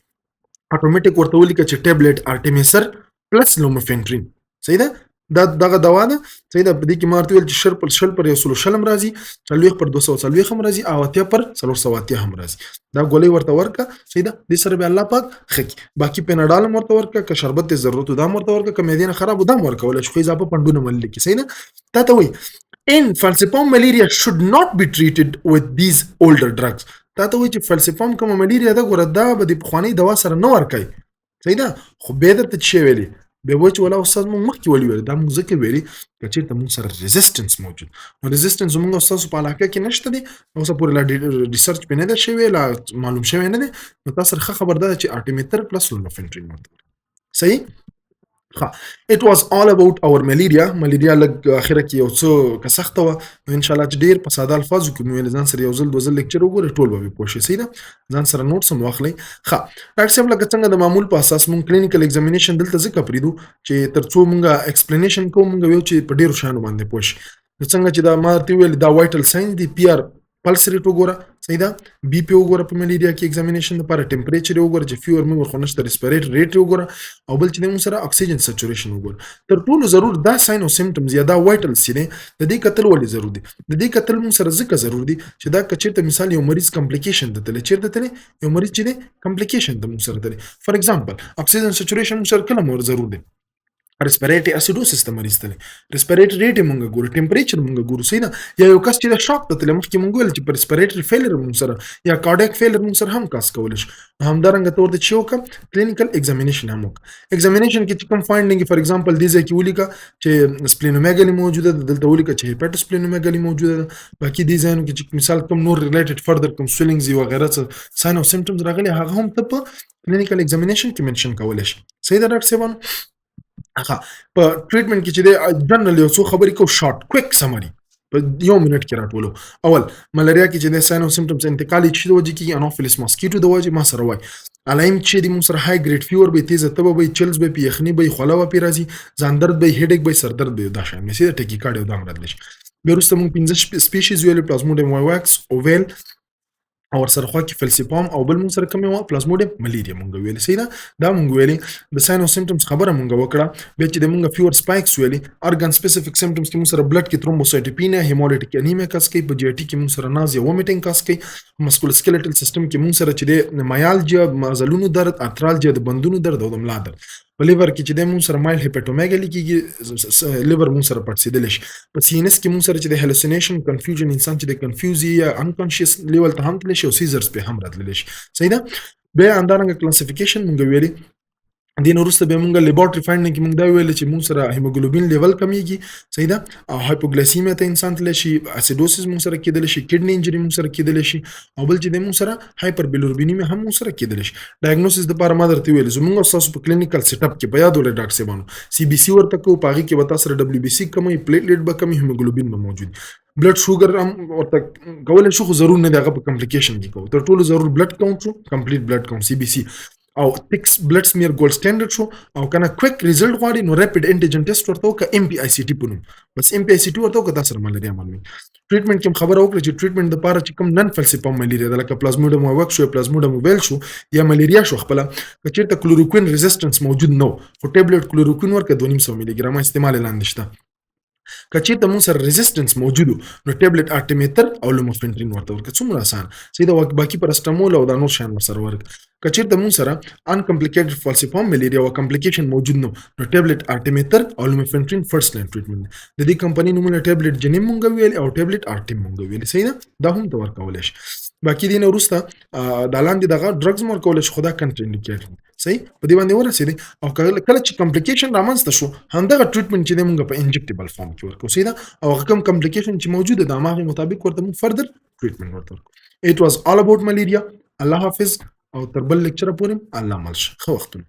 اتوماتیک ورته ولیکه چې tablet artemether plus lumefantrine، صحیح ده. دا دغه دوا ده، صحیح ده. په دې کې ما ورته ویل چې 20 پر 20 پر 120 هم راځي، 40 پر 240 هم راځي او 80 پر 480 هم راځي. دا ګولۍ ورته ورکړه، صحیح ده. دې سره به الله پاک ښه کړي. باقي پناډال هم ورته ورکړه، که شربت یې ضرورت و دا هم ورته ورکړه، که معدې نه خراب و دا هم ورکولی شو، خو اضافه پنډونه مه لیکي، صحیح ده. تا ته وایي in falciparum malaria should not be treated with these older drugs. تا ته وایي چې falciparum کومه ملیریا ده، ګوره دا به د پخوانۍ دوا سره نه ورکوي، صحیح ده. خو بیا درته څه ویلي، بیا وایي چې ولا استاد موږ مخکې ولې ویلي، دا موږ ځکه ویلي که چېرته موږ سره resistance موجود، نو resistance زموږ او ستاسو په علاقه کې نشته دی، اوسه پورې لا research پرې نه دی شوی، لا معلوم شوی نه دی. نو تاسو سره ښه خبر دا ده چې artemether plus lumefantrine ورته، صحیح. ښه، it was all about our malaria. ملیریا لږ اخره کې یو څه که سخته وه، نو ان شاء الله چې ډېر په ساده الفاظو کې مې ویل، ځان سره یو ځل دوه ځل lecture وګورئ، ټول به پوه شئ، صحیح ده. ځان سره notes هم واخلئ. ښه ډاکټر صاحب، لکه څنګه د معمول په اساس مونږ clinical examination دلته ځکه پرېږدو چې تر څو مونږ explanation کوو، مونږ ویو چې په ډېرو شیانو باندې پوه شي. نو څنګه چې دا ما درته وویل، دا vital signs دي، PR pulse rate وګوره، صحیح ده، BP وګوره په ملیریا کې examination لپاره، temperature وګوره چې fever میور خو نشته، respiratory rate وګوره، او بل چې موږ سره oxygen saturation وګوره. تر ټولو ضرور دا sign او symptoms یا دا vitals چې دي، د دې کتل ولې ضرور دي؟ د دې کتل موږ سره ځکه ضرور دي چې دا که چېرته مثال یو مریض complication ته تللی، چېرته تللی یو مریض چې دی complication ته موږ سره تللی، for example oxygen saturation موږ سره کله مور ضرور دی؟ respiratory acidosis ته مریض تللی، respiratory rate مونږ ګورو، temperature مونږ ګورو، صحیح ده. یا یو کس چې د shock ته تللی، مخکې مونږ ویل چې پر respiratory failure مونږ سره یا cardiac failure مونږ سره هم cause کولی شي. همدارنګه ته ورته چې وکړه clinical examination هم وکړه. examination کې چې کوم finding، for example دې ځای کې ولیکه چې splenomegaly موجوده ده، دلته ولیکه چې hepatosplenomegaly موجوده ده. باقي دې ځایونو کې چې مثال کوم نور related further کوم swellings وغیره څه sign او symptoms راغلي، هغه هم ته په clinical examination کې mention کولی شي، صحیح ده ډاکټر صاحبانو. ښه، په treatment کې چې دی جنرال یو څو خبرې کوو، short quick summary په یو منټ کې راټولو. اول ملاریا کې چې د sign او symptoms انتقال یې چې د وجې کېږي، Anopheles mosquito د وجې. ما سره وای علایم چې دي، موږ سره high grade fever به، تیزه تبه به، chills به، یخني به، خوله به پې راځي، ځان درد به، headache به، سر درد به، دا شیان مې سي tachycardia او دا هم راتلی شي. بیا وروسته موږ پنځه species ویلې، Plasmodium vivax، ovale او ورسره خوا کې falciparum، او بل مونږ سره کوم یو Plasmodium malariae مونږ ویلې، صحیح ده. دا مونږ ویلې د sign او symptoms خبره مونږ وکړه. بیا چې د مونږ fever spikes ویلې، organ specific symptoms کې مونږ سره blood کې thrombocytopenia، hemolytic anemia cause کوي، په GIT کې مونږ سره nausea، vomiting cause کوي، musculoskeletal system کې مونږ سره چې د myalgia، مزلونو درد، arthralgia، د بندونو درد او د ملا درد. په liver کې چې د مونږ سره mild hepatomegaly کیږي، liver مونږ سره پړسېدلی شي. په CNS کې مونږ سره چې د hallucination، confusion، انسان چې د confuse یا unconscious level ته هم تللی شي او seizures په هم راتللی شي، صحیح ده. بیا همدارنګه classification مونږ ویلي. دین وروسته بیا مونږ laboratory finding کې مونږ دا ویل چې مونږ سره hemoglobin level کمیږي، صحیح ده، او hypoglycemia ته انسان تللی شي، acidosis مونږ سره کېدلی شي، kidney injury مونږ سره کېدلی شي، او بل چې د مونږ سره hyperbilirubinemia هم مونږ سره کېدلی شي. diagnosis دپاره ما درته ویل زمونږ او ستاسو په clinical setup کې په یاد ولرئ ډاکټر صاحبانو، CBC ورته کوو، په هغې کې به تاسو سره WBC کموي، platelet به کموي، هیموګلوبین به موجود، blood sugar هم ورته کولی شو، خو ضرور نه دی، هغه په complication کې کوو. تر ټولو ضرور blood count شو، complete blood count CBC او thick blood smear gold standard شو، او کنه quick result غواړي نو rapid antigen test ورته وکړه، ام پی آی سی ټي په نوم، بس ام پی آی سی ټي ورته وکړه، دا سره ملاریا معلومي. treatment کې خبره وکړه چې treatment د پاره چې کوم non falciparum malaria ده، لکه Plasmodium vivax شو، Plasmodium ovale شو یا ملیریا شو خپله، که چېرته chloroquine resistance موجود نه، خو ټابلیټ کلوروکوین ورکړه 250 ملي ګرامه استعمال لاندې شته. که چېرته مونږ سره resistance موجود نو ټابلیټ artemether او lumefantrine ورته ورکړه، څومره اسان، صحیح ده. باقي پراسټامول او دا نور شیان ورسره ورکړه. که چېرته مونږ سره uncomplicated falciparum malaria او complication موجود نو ټابلیټ artemether او lumefantrine first line treatment. د دې کمپنۍ نومونه ټابلیټ جنیم مونږ ویل او ټابلیټ آرټیم مونږ ویل، صحیح ده، دا هم ته ورکولی شي. باقي دې نه وروسته دا لاندې دغه drugs هم ورکولی شي، خو دا contraindicated، صحیح. په دې باندې ورسېدې. او کله چې complication رامنځته شو، همدغه treatment چې دی مونږ په injectable form کې ورکوو، صحیح ده، او هغه کوم complication چې موجوده ده هماغې مطابق ورته مونږ further treatment ورته ورکوو. It was all about malaria. الله حافظ، او تر بل lecture پورې الله مل شه. ښه وختونه.